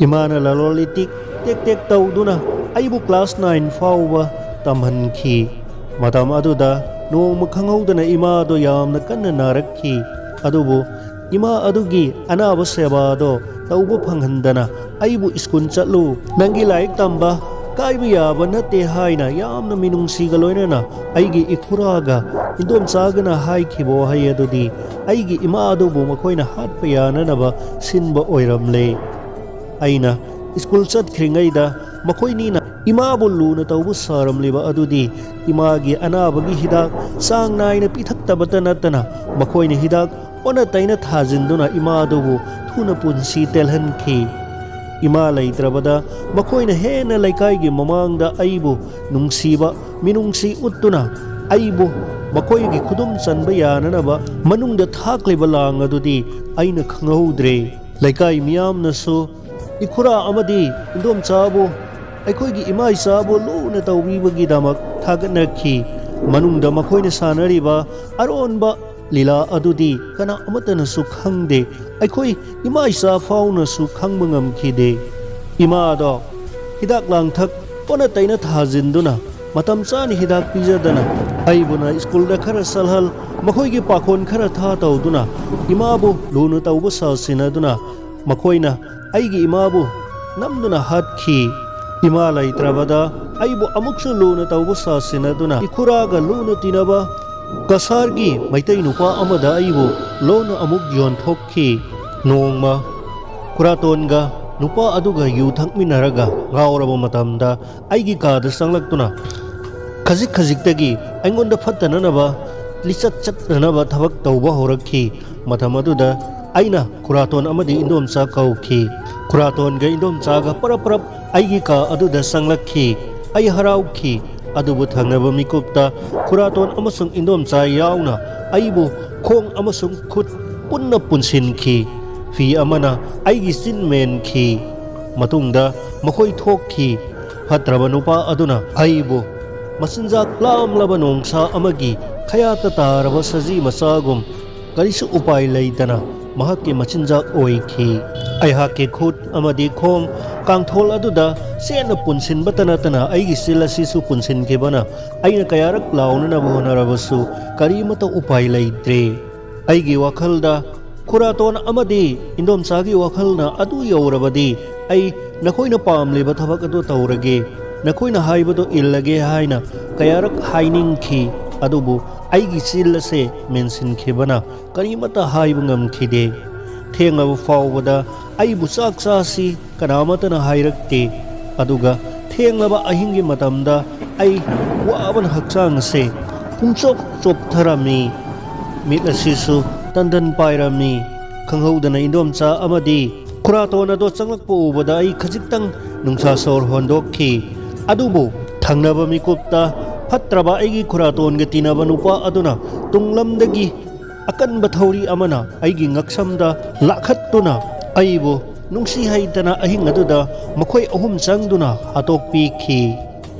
ꯏꯃꯥꯅ ꯂꯂꯣꯟ ꯏꯇꯤꯛ ꯇꯦꯛ ꯇꯦꯛ ꯇꯧꯗꯨꯅ ꯑꯩꯕꯨ ꯀ꯭ꯂꯥꯁ ꯅꯥꯏꯟ ꯐꯥꯎꯕ ꯇꯝꯍꯟꯈꯤ꯫ ꯃꯇꯝ ꯑꯗꯨꯗ ꯅꯣꯡꯃ ꯈꯪꯍꯧꯗꯅ ꯏꯃꯥꯗꯣ ꯌꯥꯝꯅ ꯀꯟꯅ ꯅꯥꯔꯛꯈꯤ꯫ ꯑꯗꯨꯕꯨ ꯏꯃꯥ ꯑꯗꯨꯒꯤ ꯑꯅꯥꯕ ꯁꯦꯕꯥꯗꯣ ꯇꯧꯕ ꯐꯪꯍꯟꯗꯅ ꯑꯩꯕꯨ ꯁ꯭ꯀꯨꯜ ꯆꯠꯂꯨ, ꯅꯪꯒꯤ ꯂꯥꯏꯔꯤꯛ ꯇꯝꯕ ꯀꯥꯏꯕ ꯌꯥꯕ ꯅꯠꯇꯦ ꯍꯥꯏꯅ ꯌꯥꯝꯅ ꯃꯤꯅꯨꯡꯁꯤꯒ ꯂꯣꯏꯅꯅ ꯑꯩꯒꯤ ꯏꯈꯨꯔꯥꯒ ꯏꯟꯗꯣꯝꯆꯥꯒꯅ ꯍꯥꯏꯈꯤꯕ ꯋꯥꯍꯩ ꯑꯗꯨꯗꯤ ꯑꯩꯒꯤ ꯏꯃꯥ ꯑꯗꯨꯕꯨ ꯃꯈꯣꯏꯅ ꯍꯥꯠꯄ ꯌꯥꯅꯅꯕ ꯁꯤꯟꯕ ꯑꯣꯏꯔꯝꯂꯦ꯫ ꯑꯩꯅ ꯁ꯭ꯀꯨꯜ ꯆꯠꯈ꯭ꯔꯤꯉꯩꯗ ꯃꯈꯣꯏꯅꯤꯅ ꯏꯃꯥꯕꯨ ꯂꯨꯅ ꯇꯧꯕ ꯁꯥꯔꯝꯂꯤꯕ ꯑꯗꯨꯗꯤ ꯏꯃꯥꯒꯤ ꯑꯅꯥꯕꯒꯤ ꯍꯤꯗꯥꯛ ꯆꯥꯡ ꯅꯥꯏꯅ ꯄꯤꯊꯛꯇꯕꯇ ꯅꯠꯇꯅ ꯃꯈꯣꯏꯅ ꯍꯤꯗꯥꯛ ꯑꯣꯟꯅ ꯇꯩꯅ ꯊꯥꯖꯤꯟꯗꯨꯅ ꯏꯃꯥꯗꯨꯕꯨ ꯊꯨꯅ ꯄꯨꯟꯁꯤ ꯇꯦꯜꯍꯟꯈꯤ꯫ ꯏꯃꯥ ꯂꯩꯇ꯭ꯔꯕꯗ ꯃꯈꯣꯏꯅ ꯍꯦꯟꯅ ꯂꯩꯀꯥꯏꯒꯤ ꯃꯃꯥꯡꯗ ꯑꯩꯕꯨ ꯅꯨꯡꯁꯤꯕ ꯃꯤꯅꯨꯡꯁꯤ ꯎꯠꯇꯨꯅ ꯑꯩꯕꯨ ꯃꯈꯣꯏꯒꯤ ꯈꯨꯗꯨꯝ ꯆꯟꯕ ꯌꯥꯅꯅꯕ ꯃꯅꯨꯡꯗ ꯊꯥꯛꯂꯤꯕ ꯂꯥꯡ ꯑꯗꯨꯗꯤ ꯑꯩꯅ ꯈꯪꯍꯧꯗ꯭ꯔꯦ꯫ ꯂꯩꯀꯥꯏ ꯃꯤꯌꯥꯝꯅꯁꯨ ꯏꯈꯨꯔꯥ ꯑꯃꯗꯤ ꯏꯟꯗꯣꯝꯆꯥꯕꯨ ꯑꯩꯈꯣꯏꯒꯤ ꯏꯃꯥ ꯏꯆꯥꯕꯨ ꯂꯨꯅ ꯇꯧꯕꯤꯕꯒꯤꯗꯃꯛ ꯊꯥꯒꯠꯅꯈꯤ꯫ ꯃꯅꯨꯡꯗ ꯃꯈꯣꯏꯅ ꯁꯥꯟꯅꯔꯤꯕ ꯑꯔꯣꯟꯕ ꯂꯤꯂꯥ ꯑꯗꯨꯗꯤ ꯀꯅꯥ ꯑꯃꯠꯇꯅꯁꯨ ꯈꯪꯗꯦ꯫ ꯑꯩꯈꯣꯏ ꯏꯃꯥ ꯏꯆꯥ ꯐꯥꯎꯅꯁꯨ ꯈꯪꯕ ꯉꯝꯈꯤꯗꯦ꯫ ꯏꯃꯥꯗꯣ ꯍꯤꯗꯥꯛ ꯂꯥꯡꯊꯛ ꯑꯣꯟꯅ ꯇꯩꯅ ꯊꯥꯖꯤꯟꯗꯨꯅ ꯃꯇꯝ ꯆꯥꯅ ꯍꯤꯗꯥꯛ ꯄꯤꯖꯗꯅ ꯑꯩꯕꯨꯅ ꯁ꯭ꯀꯨꯜꯗ ꯈꯔ ꯆꯠꯍꯜ, ꯃꯈꯣꯏꯒꯤ ꯄꯥꯈꯣꯟ ꯈꯔ ꯊꯥ ꯇꯧꯗꯨꯅ ꯏꯃꯥꯕꯨ ꯂꯨꯅ ꯇꯧꯕ ꯁꯥꯁꯤꯟꯅꯗꯨꯅ ꯃꯈꯣꯏꯅ ꯑꯩꯒꯤ ꯏꯃꯥꯕꯨ ꯅꯝꯗꯨꯅ ꯍꯥꯠꯈꯤ꯫ ꯏꯃꯥ ꯂꯩꯇ꯭ꯔꯕꯗ ꯑꯩꯕꯨ ꯑꯃꯨꯛꯁꯨ ꯂꯨꯅ ꯇꯧꯕ ꯁꯥꯁꯤꯟꯅꯗꯨꯅ ꯏꯈꯨꯔꯥꯒ ꯂꯨꯅ ꯇꯤꯟꯅꯕ ꯀꯁꯥꯔꯒꯤ ꯃꯩꯇꯩ ꯅꯨꯄꯥ ꯑꯃꯗ ꯑꯩꯕꯨ ꯂꯣꯟꯅ ꯑꯃꯨꯛ ꯌꯣꯟꯊꯣꯛꯈꯤ꯫ ꯅꯣꯡꯃ ꯈꯨꯔꯥꯇꯣꯟꯒ ꯅꯨꯄꯥ ꯑꯗꯨꯒ ꯌꯨ ꯊꯛꯃꯤꯟꯅꯔꯒ ꯉꯥꯎꯔꯕ ꯃꯇꯝꯗ ꯑꯩꯒꯤ ꯀꯥꯗ ꯆꯪꯂꯛꯇꯨꯅ ꯈꯖꯤꯛ ꯈꯖꯤꯛꯇꯒꯤ ꯑꯩꯉꯣꯟꯗ ꯐꯠꯇꯅꯅꯕ ꯂꯤꯆꯠ ꯆꯠꯅꯅꯕ ꯊꯕꯛ ꯇꯧꯕ ꯍꯧꯔꯛꯈꯤ꯫ ꯃꯇꯝ ꯑꯗꯨꯗ ꯑꯩꯅ ꯈꯨꯔꯥꯇꯣꯟ ꯑꯃꯗꯤ ꯏꯟꯗꯣꯝꯆꯥ ꯀꯧꯈꯤ꯫ ꯈꯨꯔꯥꯇꯣꯟꯒ ꯏꯟꯗꯣꯝꯆꯥꯒ ꯄꯔꯞ ꯄꯔꯞ ꯑꯩꯒꯤ ꯀꯥ ꯑꯗꯨꯗ ꯆꯪꯂꯛꯈꯤ꯫ ꯑꯩ ꯍꯔꯥꯎꯈꯤ꯫ ꯑꯗꯨꯕꯨ ꯊꯪꯅꯕ ꯃꯤꯀꯨꯞꯇ ꯈꯨꯔꯥꯇꯣꯟ ꯑꯃꯁꯨꯡ ꯏꯟꯗꯣꯝꯆꯥ ꯌꯥꯎꯅ ꯑꯩꯕꯨ ꯈꯣꯡ ꯑꯃꯁꯨꯡ ꯈꯨꯠ ꯄꯨꯟꯅ ꯄꯨꯟꯁꯤꯟꯈꯤ꯫ ꯐꯤ ꯑꯃꯅ ꯑꯩꯒꯤ ꯆꯤꯟ ꯃꯦꯟꯈꯤ꯫ ꯃꯇꯨꯡꯗ ꯃꯈꯣꯏ ꯊꯣꯛꯈꯤ꯫ ꯐꯠꯇ꯭ꯔꯕ ꯅꯨꯄꯥ ꯑꯗꯨꯅ ꯑꯩꯕꯨ ꯃꯆꯤꯟꯖꯥꯛ ꯂꯥꯝꯂꯕ ꯅꯣꯡꯁꯥ ꯑꯃꯒꯤ ꯈꯌꯥꯠꯇ ꯇꯥꯔꯕ ꯁꯖꯤ ꯃꯆꯥꯒꯨꯝ ꯀꯔꯤꯁꯨ ꯎꯄꯥꯏ ꯂꯩꯇꯅ ꯃꯍꯥꯛꯀꯤ ꯃꯆꯤꯟꯖꯥꯛ ꯑꯣꯏꯈꯤ꯫ ꯑꯩꯍꯥꯛꯀꯤ ꯈꯨꯠ ꯑꯃꯗꯤ ꯈꯣꯡ ꯀꯥꯡꯊꯣꯜ ꯑꯗꯨꯗ ꯆꯦꯠꯅ ꯄꯨꯟꯁꯤꯟꯕꯇ ꯅꯠꯇꯅ ꯑꯩꯒꯤ ꯆꯤꯜ ꯑꯁꯤꯁꯨ ꯄꯨꯟꯁꯤꯟꯈꯤꯕꯅ ꯑꯩꯅ ꯀꯌꯥꯔꯛ ꯂꯥꯎꯅꯅꯕ ꯍꯣꯠꯅꯔꯕꯁꯨ ꯀꯔꯤꯃꯠꯇ ꯎꯄꯥꯏ ꯂꯩꯇ꯭ꯔꯦ꯫ ꯑꯩꯒꯤ ꯋꯥꯈꯜꯗ ꯈꯨꯔꯥꯇꯣꯟ ꯑꯃꯗꯤ ꯏꯟꯗꯣꯝꯆꯥꯒꯤ ꯋꯥꯈꯜꯅ ꯑꯗꯨ ꯌꯧꯔꯕꯗꯤ ꯑꯩ ꯅꯈꯣꯏꯅ ꯄꯥꯝꯂꯤꯕ ꯊꯕꯛ ꯑꯗꯨ ꯇꯧꯔꯒꯦ, ꯅꯈꯣꯏꯅ ꯍꯥꯏꯕꯗꯨ ꯏꯜꯂꯒꯦ ꯍꯥꯏꯅ ꯀꯌꯥꯔꯛ ꯍꯥꯏꯅꯤꯡꯈꯤ꯫ ꯑꯗꯨꯕꯨ ꯑꯩꯒꯤ ꯆꯤꯜ ꯑꯁꯦ ꯃꯦꯟꯁꯤꯟꯈꯤꯕꯅ ꯀꯔꯤꯃꯠꯇ ꯍꯥꯏꯕ ꯉꯝꯈꯤꯗꯦ꯫ ꯊꯦꯡꯂꯕ ꯐꯥꯎꯕꯗ ꯑꯩꯕꯨ ꯆꯥꯛ ꯆꯥꯁꯤ ꯀꯅꯥꯃꯠꯇꯅ ꯍꯥꯏꯔꯛꯇꯦ꯫ ꯑꯗꯨꯒ ꯊꯦꯡꯂꯕ ꯑꯍꯤꯡꯒꯤ ꯃꯇꯝꯗ ꯑꯩ ꯋꯥꯕꯅ ꯍꯛꯆꯥꯡ ꯑꯁꯦ ꯄꯨꯡꯆꯣꯞ ꯆꯣꯞꯊꯔꯝꯃꯤ꯫ ꯃꯤꯠ ꯑꯁꯤꯁꯨ ꯇꯟꯗꯟ ꯄꯥꯏꯔꯝꯃꯤ꯫ ꯈꯪꯍꯧꯗꯅ ꯏꯟꯗꯣꯝꯆꯥ ꯑꯃꯗꯤ ꯈꯨꯔꯥꯇꯣꯟ ꯑꯗꯣ ꯆꯪꯂꯛꯄ ꯎꯕꯗ ꯑꯩ ꯈꯖꯤꯛꯇꯪ ꯅꯨꯡꯁꯥ ꯁꯣꯔ ꯍꯣꯟꯗꯣꯛꯈꯤ꯫ ꯑꯗꯨꯕꯨ ꯊꯪꯅꯕ ꯃꯤꯀꯨꯞꯇ ꯐꯠꯇ꯭ꯔꯕ ꯑꯩꯒꯤ ꯈꯨꯔꯥꯇꯣꯟꯒ ꯇꯤꯟꯅꯕ ꯅꯨꯄꯥ ꯑꯗꯨꯅ ꯇꯨꯡꯂꯝꯗꯒꯤ ꯑꯀꯟꯕ ꯊꯧꯔꯤ ꯑꯃꯅ ꯑꯩꯒꯤ ꯉꯛꯁꯝꯗ ꯂꯥꯛꯈꯠꯇꯨꯅ ꯑꯩꯕꯨ ꯅꯨꯡꯁꯤ ꯍꯩꯇꯅ ꯑꯍꯤꯡ ꯑꯗꯨꯗ ꯃꯈꯣꯏ ꯑꯍꯨꯝ ꯆꯪꯗꯨꯅ ꯍꯥꯠꯇꯣꯛꯄꯤꯈꯤ꯫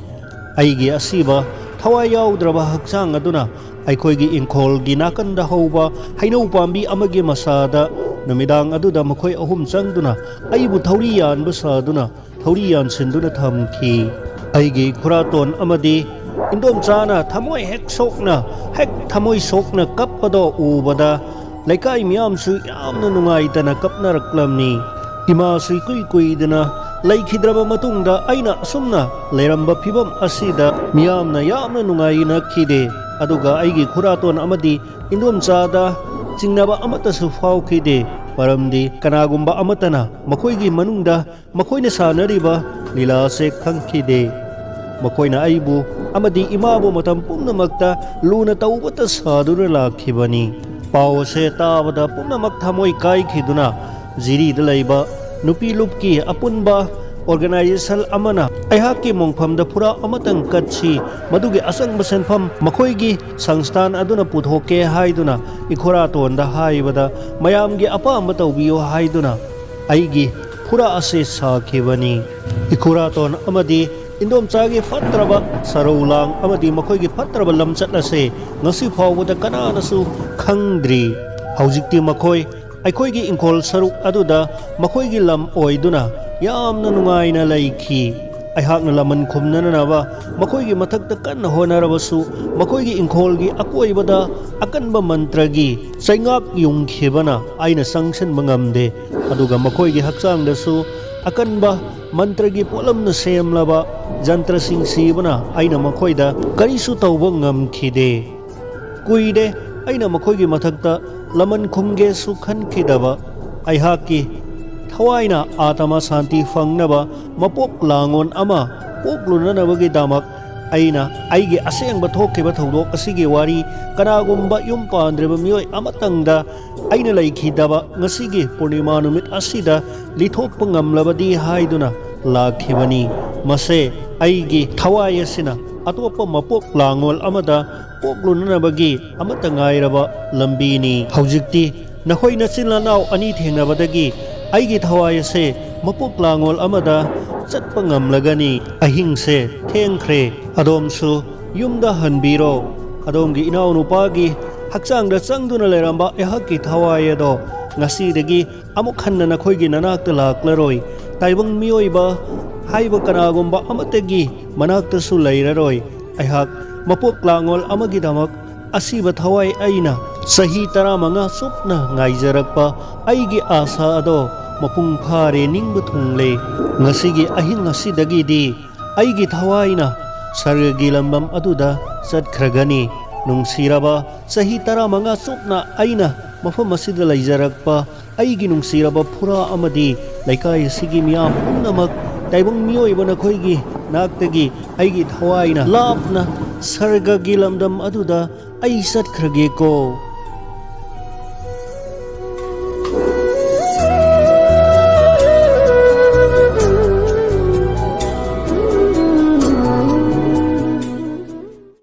ꯑꯩꯒꯤ ꯑꯁꯤꯕ ꯊꯋꯥꯏ ꯌꯥꯎꯗ꯭ꯔꯕ ꯍꯛꯆꯥꯡ ꯑꯗꯨꯅ ꯑꯩꯈꯣꯏꯒꯤ ꯏꯪꯈꯣꯜꯒꯤ ꯅꯥꯀꯟꯗ ꯍꯧꯕ ꯍꯩꯅꯧ ꯄꯥꯝꯕꯤ ꯑꯃꯒꯤ ꯃꯁꯥꯗ ꯅꯨꯃꯤꯗꯥꯡ ꯑꯗꯨꯗ ꯃꯈꯣꯏ ꯑꯍꯨꯝ ꯆꯪꯗꯨꯅ ꯑꯩꯕꯨ ꯊꯧꯔꯤ ꯌꯥꯟꯕ ꯁꯥꯗꯨꯅ ꯊꯧꯔꯤ ꯌꯥꯟꯁꯤꯟꯗꯨꯅ ꯊꯝꯈꯤ꯫ ꯑꯩꯒꯤ ꯈꯨꯔꯥꯇꯣꯟ ꯑꯃꯗꯤ ꯏꯟꯗꯣꯝꯆꯥꯅ ꯊꯃꯣꯏ ꯍꯦꯛ ꯁꯣꯛꯅ, ꯍꯦꯛ ꯊꯃꯣꯏ ꯁꯣꯛꯅ ꯀꯞꯄꯗꯣ ꯎꯕꯗ ꯂꯩꯀꯥꯏ ꯃꯤꯌꯥꯝꯁꯨ ꯌꯥꯝꯅ ꯅꯨꯡꯉꯥꯏꯇꯅ ꯀꯞꯅꯔꯛꯂꯝꯃꯤ꯫ ꯏꯃꯥꯁꯨ ꯏꯀꯨꯏ ꯀꯨꯏꯗꯅ ꯂꯩꯈꯤꯗ꯭ꯔꯕ ꯃꯇꯨꯡꯗ ꯑꯩꯅ ꯑꯁꯨꯝꯅ ꯂꯩꯔꯝꯕ ꯐꯤꯕꯝ ꯑꯁꯤꯗ ꯃꯤꯌꯥꯝꯅ ꯌꯥꯝꯅ ꯅꯨꯡꯉꯥꯏꯅꯈꯤꯗꯦ꯫ ꯑꯗꯨꯒ ꯑꯩꯒꯤ ꯈꯨꯔꯥꯇꯣꯟ ꯑꯃꯗꯤ ꯏꯟꯗꯣꯝꯆꯥꯗ ꯆꯤꯡꯅꯕ ꯑꯃꯠꯇꯁꯨ ꯐꯥꯎꯈꯤꯗꯦ, ꯃꯔꯝꯗꯤ ꯀꯅꯥꯒꯨꯝꯕ ꯑꯃꯠꯇꯅ ꯃꯈꯣꯏꯒꯤ ꯃꯅꯨꯡꯗ ꯃꯈꯣꯏꯅ ꯁꯥꯟꯅꯔꯤꯕ ꯂꯤꯂꯥ ꯑꯁꯦ ꯈꯪꯈꯤꯗꯦ꯫ ꯃꯈꯣꯏꯅ ꯑꯩꯕꯨ ꯑꯃꯗꯤ ꯏꯃꯥꯕꯨ ꯃꯇꯝ ꯄꯨꯝꯅꯃꯛꯇ ꯂꯨꯅ ꯇꯧꯕꯇ ꯁꯥꯗꯨꯅ ꯂꯥꯛꯈꯤꯕꯅꯤ꯫ ꯄꯥꯎ ꯑꯁꯦ ꯇꯥꯕꯗ ꯄꯨꯝꯅꯃꯛ ꯊꯃꯣꯏ ꯀꯥꯏꯈꯤꯗꯨꯅ ꯖꯤꯔꯤꯗ ꯂꯩꯕ ꯅꯨꯄꯤ ꯂꯨꯞꯀꯤ ꯑꯄꯨꯟꯕ organization ꯑꯃꯅ ꯑꯩꯍꯥꯛꯀꯤ ꯃꯣꯡꯐꯝꯗ ꯐꯨꯔꯥ ꯑꯃꯇꯪ ꯀꯠꯁꯤ, ꯃꯗꯨꯒꯤ ꯑꯆꯪꯕ ꯁꯦꯟꯐꯝ ꯃꯈꯣꯏꯒꯤ ꯁꯪꯁꯊꯥꯟ ꯑꯗꯨꯅ ꯄꯨꯊꯣꯛꯀꯦ ꯍꯥꯏꯗꯨꯅ ꯏꯈꯨꯔꯥꯇꯣꯟꯗ ꯍꯥꯏꯕꯗ, ꯃꯌꯥꯝꯒꯤ ꯑꯄꯥꯝꯕ ꯇꯧꯕꯤꯌꯨ ꯍꯥꯏꯗꯨꯅ ꯑꯩꯒꯤ ꯐꯨꯔꯥ ꯑꯁꯤ ꯁꯥꯈꯤꯕꯅꯤ꯫ ꯏꯈꯨꯔꯥꯇꯣꯟ ꯑꯃꯗꯤ ꯏꯟꯗꯣꯝꯆꯥꯒꯤ ꯐꯠꯇ꯭ꯔꯕ ꯁꯔꯧ ꯂꯥꯡ ꯑꯃꯗꯤ ꯃꯈꯣꯏꯒꯤ ꯐꯠꯇ꯭ꯔꯕ ꯂꯝꯆꯠ ꯑꯁꯦ ꯉꯁꯤ ꯐꯥꯎꯕꯗ ꯀꯅꯥꯅꯁꯨ ꯈꯪꯗ꯭ꯔꯤ꯫ ꯍꯧꯖꯤꯛꯇꯤ ꯃꯈꯣꯏ ꯑꯩꯈꯣꯏꯒꯤ ꯏꯪꯈꯣꯜ ꯁꯔꯨꯛ ꯑꯗꯨꯗ ꯃꯈꯣꯏꯒꯤ ꯂꯝ ꯑꯣꯏꯗꯨꯅ ꯌꯥꯝꯅ ꯅꯨꯡꯉꯥꯏꯅ ꯂꯩꯈꯤ꯫ ꯑꯩꯍꯥꯛꯅ ꯂꯃꯟ ꯈꯨꯝꯅꯅꯕ ꯃꯈꯣꯏꯒꯤ ꯃꯊꯛꯇ ꯀꯟꯅ ꯍꯣꯠꯅꯔꯕꯁꯨ, ꯃꯈꯣꯏꯒꯤ ꯏꯪꯈꯣꯜꯒꯤ ꯑꯀꯣꯏꯕꯗ ꯑꯀꯟꯕ ꯃꯟꯇ꯭ꯔꯒꯤ ꯆꯩꯉꯥꯛ ꯌꯨꯡꯈꯤꯕꯅ ꯑꯩꯅ ꯆꯪꯁꯤꯟꯕ ꯉꯝꯗꯦ꯫ ꯑꯗꯨꯒ ꯃꯈꯣꯏꯒꯤ ꯍꯛꯆꯥꯡꯗꯁꯨ ꯑꯀꯟꯕ ꯃꯟꯇ꯭ꯔꯒꯤ ꯄꯣꯠꯂꯝꯅ ꯁꯦꯝꯂꯕ ꯖꯟꯇ꯭ꯔꯁꯤꯡ ꯁꯤꯕꯅ ꯑꯩꯅ ꯃꯈꯣꯏꯗ ꯀꯔꯤꯁꯨ ꯇꯧꯕ ꯉꯝꯈꯤꯗꯦ꯫ ꯀꯨꯏꯔꯦ ꯑꯩꯅ ꯃꯈꯣꯏꯒꯤ ꯃꯊꯛꯇ ꯂꯃꯟ ꯈꯨꯝꯒꯦꯁꯨ ꯈꯟꯈꯤꯗꯕ꯫ ꯑꯩꯍꯥꯛꯀꯤ ꯊꯋꯥꯏꯅ ꯑꯥꯇꯃ ꯁꯥꯟꯇꯤ ꯐꯪꯅꯕ ꯃꯄꯣꯛ ꯂꯥꯡꯑꯣꯟ ꯑꯃ ꯄꯣꯛꯂꯨꯅꯅꯕꯒꯤꯗꯃꯛ ꯑꯩꯅ ꯑꯩꯒꯤ ꯑꯁꯦꯡꯕ ꯊꯣꯛꯈꯤꯕ ꯊꯧꯗꯣꯛ ꯑꯁꯤꯒꯤ ꯋꯥꯔꯤ ꯀꯅꯥꯒꯨꯝꯕ ꯌꯨꯝ ꯄꯥꯟꯗ꯭ꯔꯤꯕ ꯃꯤꯑꯣꯏ ꯑꯃꯇꯪꯗ ꯑꯩꯅ ꯂꯩꯈꯤꯗꯕ ꯉꯁꯤꯒꯤ ꯄꯨꯔꯅꯤꯃꯥ ꯅꯨꯃꯤꯠ ꯑꯁꯤꯗ ꯂꯤꯊꯣꯛꯄ ꯉꯝꯂꯕꯗꯤ ꯍꯥꯏꯗꯨꯅ ꯂꯥꯛꯈꯤꯕꯅꯤ꯫ ꯃꯁꯦ ꯑꯩꯒꯤ ꯊꯋꯥꯏ ꯑꯁꯤꯅ ꯑꯇꯣꯞꯄ ꯃꯄꯣꯛ ꯂꯥꯡꯑꯣꯜ ꯑꯃꯗ ꯄꯣꯛꯂꯨꯅꯅꯕꯒꯤ ꯑꯃꯠꯇ ꯉꯥꯏꯔꯕ ꯂꯝꯕꯤꯅꯤ꯫ ꯍꯧꯖꯤꯛꯇꯤ ꯅꯈꯣꯏ ꯅꯆꯤꯟ ꯅꯅꯥꯎ ꯑꯅꯤ ꯊꯦꯡꯅꯕꯗꯒꯤ ꯑꯩꯒꯤ ꯊꯋꯥꯏ ꯑꯁꯦ ꯃꯄꯣꯛ ꯂꯥꯡꯑꯣꯜ ꯑꯃꯗ ꯆꯠꯄ ꯉꯝꯂꯒꯅꯤ꯫ ꯑꯍꯤꯡꯁꯦ ꯊꯦꯡꯈ꯭ꯔꯦ꯫ ꯑꯗꯣꯝꯁꯨ ꯌꯨꯝꯗ ꯍꯟꯕꯤꯔꯣ꯫ ꯑꯗꯣꯝꯒꯤ ꯏꯅꯥꯎꯅꯨꯄꯥꯒꯤ ꯍꯛꯆꯥꯡꯗ ꯆꯪꯗꯨꯅ ꯂꯩꯔꯝꯕ ꯑꯩꯍꯥꯛꯀꯤ ꯊꯋꯥꯏ ꯑꯗꯣ ꯉꯁꯤꯗꯒꯤ ꯑꯃꯨꯛ ꯍꯟꯅ ꯅꯈꯣꯏꯒꯤ ꯅꯅꯥꯛꯇ ꯂꯥꯛꯂꯔꯣꯏ꯫ ꯇꯥꯏꯕꯪ ꯃꯤꯑꯣꯏꯕ ꯍꯥꯏꯕ ꯀꯅꯥꯒꯨꯝꯕ ꯑꯃꯠꯇꯒꯤ ꯃꯅꯥꯛꯇꯁꯨ ꯂꯩꯔꯔꯣꯏ꯫ ꯑꯩꯍꯥꯛ ꯃꯄꯣꯛ ꯂꯥꯡꯑꯣꯜ ꯑꯃꯒꯤꯗꯃꯛ ꯑꯁꯤꯕ ꯊꯋꯥꯏ ꯑꯩꯅ ꯆꯍꯤ ꯇꯔꯥꯃꯉꯥ ꯆꯨꯞꯅ ꯉꯥꯏꯖꯔꯛꯄ ꯑꯩꯒꯤ ꯑꯥꯁꯥ ꯑꯗꯣ ꯃꯄꯨꯡ ꯐꯥꯔꯦ, ꯅꯤꯡꯕ ꯊꯨꯡꯂꯦ꯫ ꯉꯁꯤꯒꯤ ꯑꯍꯤꯡ ꯑꯁꯤꯗꯒꯤꯗꯤ ꯑꯩꯒꯤ ꯊꯋꯥꯏꯅ ꯁꯔꯒꯒꯤ ꯂꯝꯗꯝ ꯑꯗꯨꯗ ꯆꯠꯈ꯭ꯔꯒꯅꯤ꯫ ꯅꯨꯡꯁꯤꯔꯕ, ꯆꯍꯤ ꯇꯔꯥꯃꯉꯥ ꯆꯨꯞꯅ ꯑꯩꯅ ꯃꯐꯝ ꯑꯁꯤꯗ ꯂꯩꯖꯔꯛꯄ ꯑꯩꯒꯤ ꯅꯨꯡꯁꯤꯔꯕ ꯐꯨꯔꯥ ꯑꯃꯗꯤ ꯂꯩꯀꯥꯏ ꯑꯁꯤꯒꯤ ꯃꯤꯌꯥꯝ ꯄꯨꯝꯅꯃꯛ, ꯇꯥꯏꯕꯪ ꯃꯤꯑꯣꯏꯕ ꯅꯈꯣꯏꯒꯤ ꯅꯥꯛꯇꯒꯤ ꯑꯩꯒꯤ ꯊꯋꯥꯏꯅ ꯂꯥꯞꯅ ꯁꯔꯒꯒꯤ ꯂꯝꯗꯝ ꯑꯗꯨꯗ ꯑꯩ ꯆꯠꯈ꯭ꯔꯒꯦꯀꯣ꯫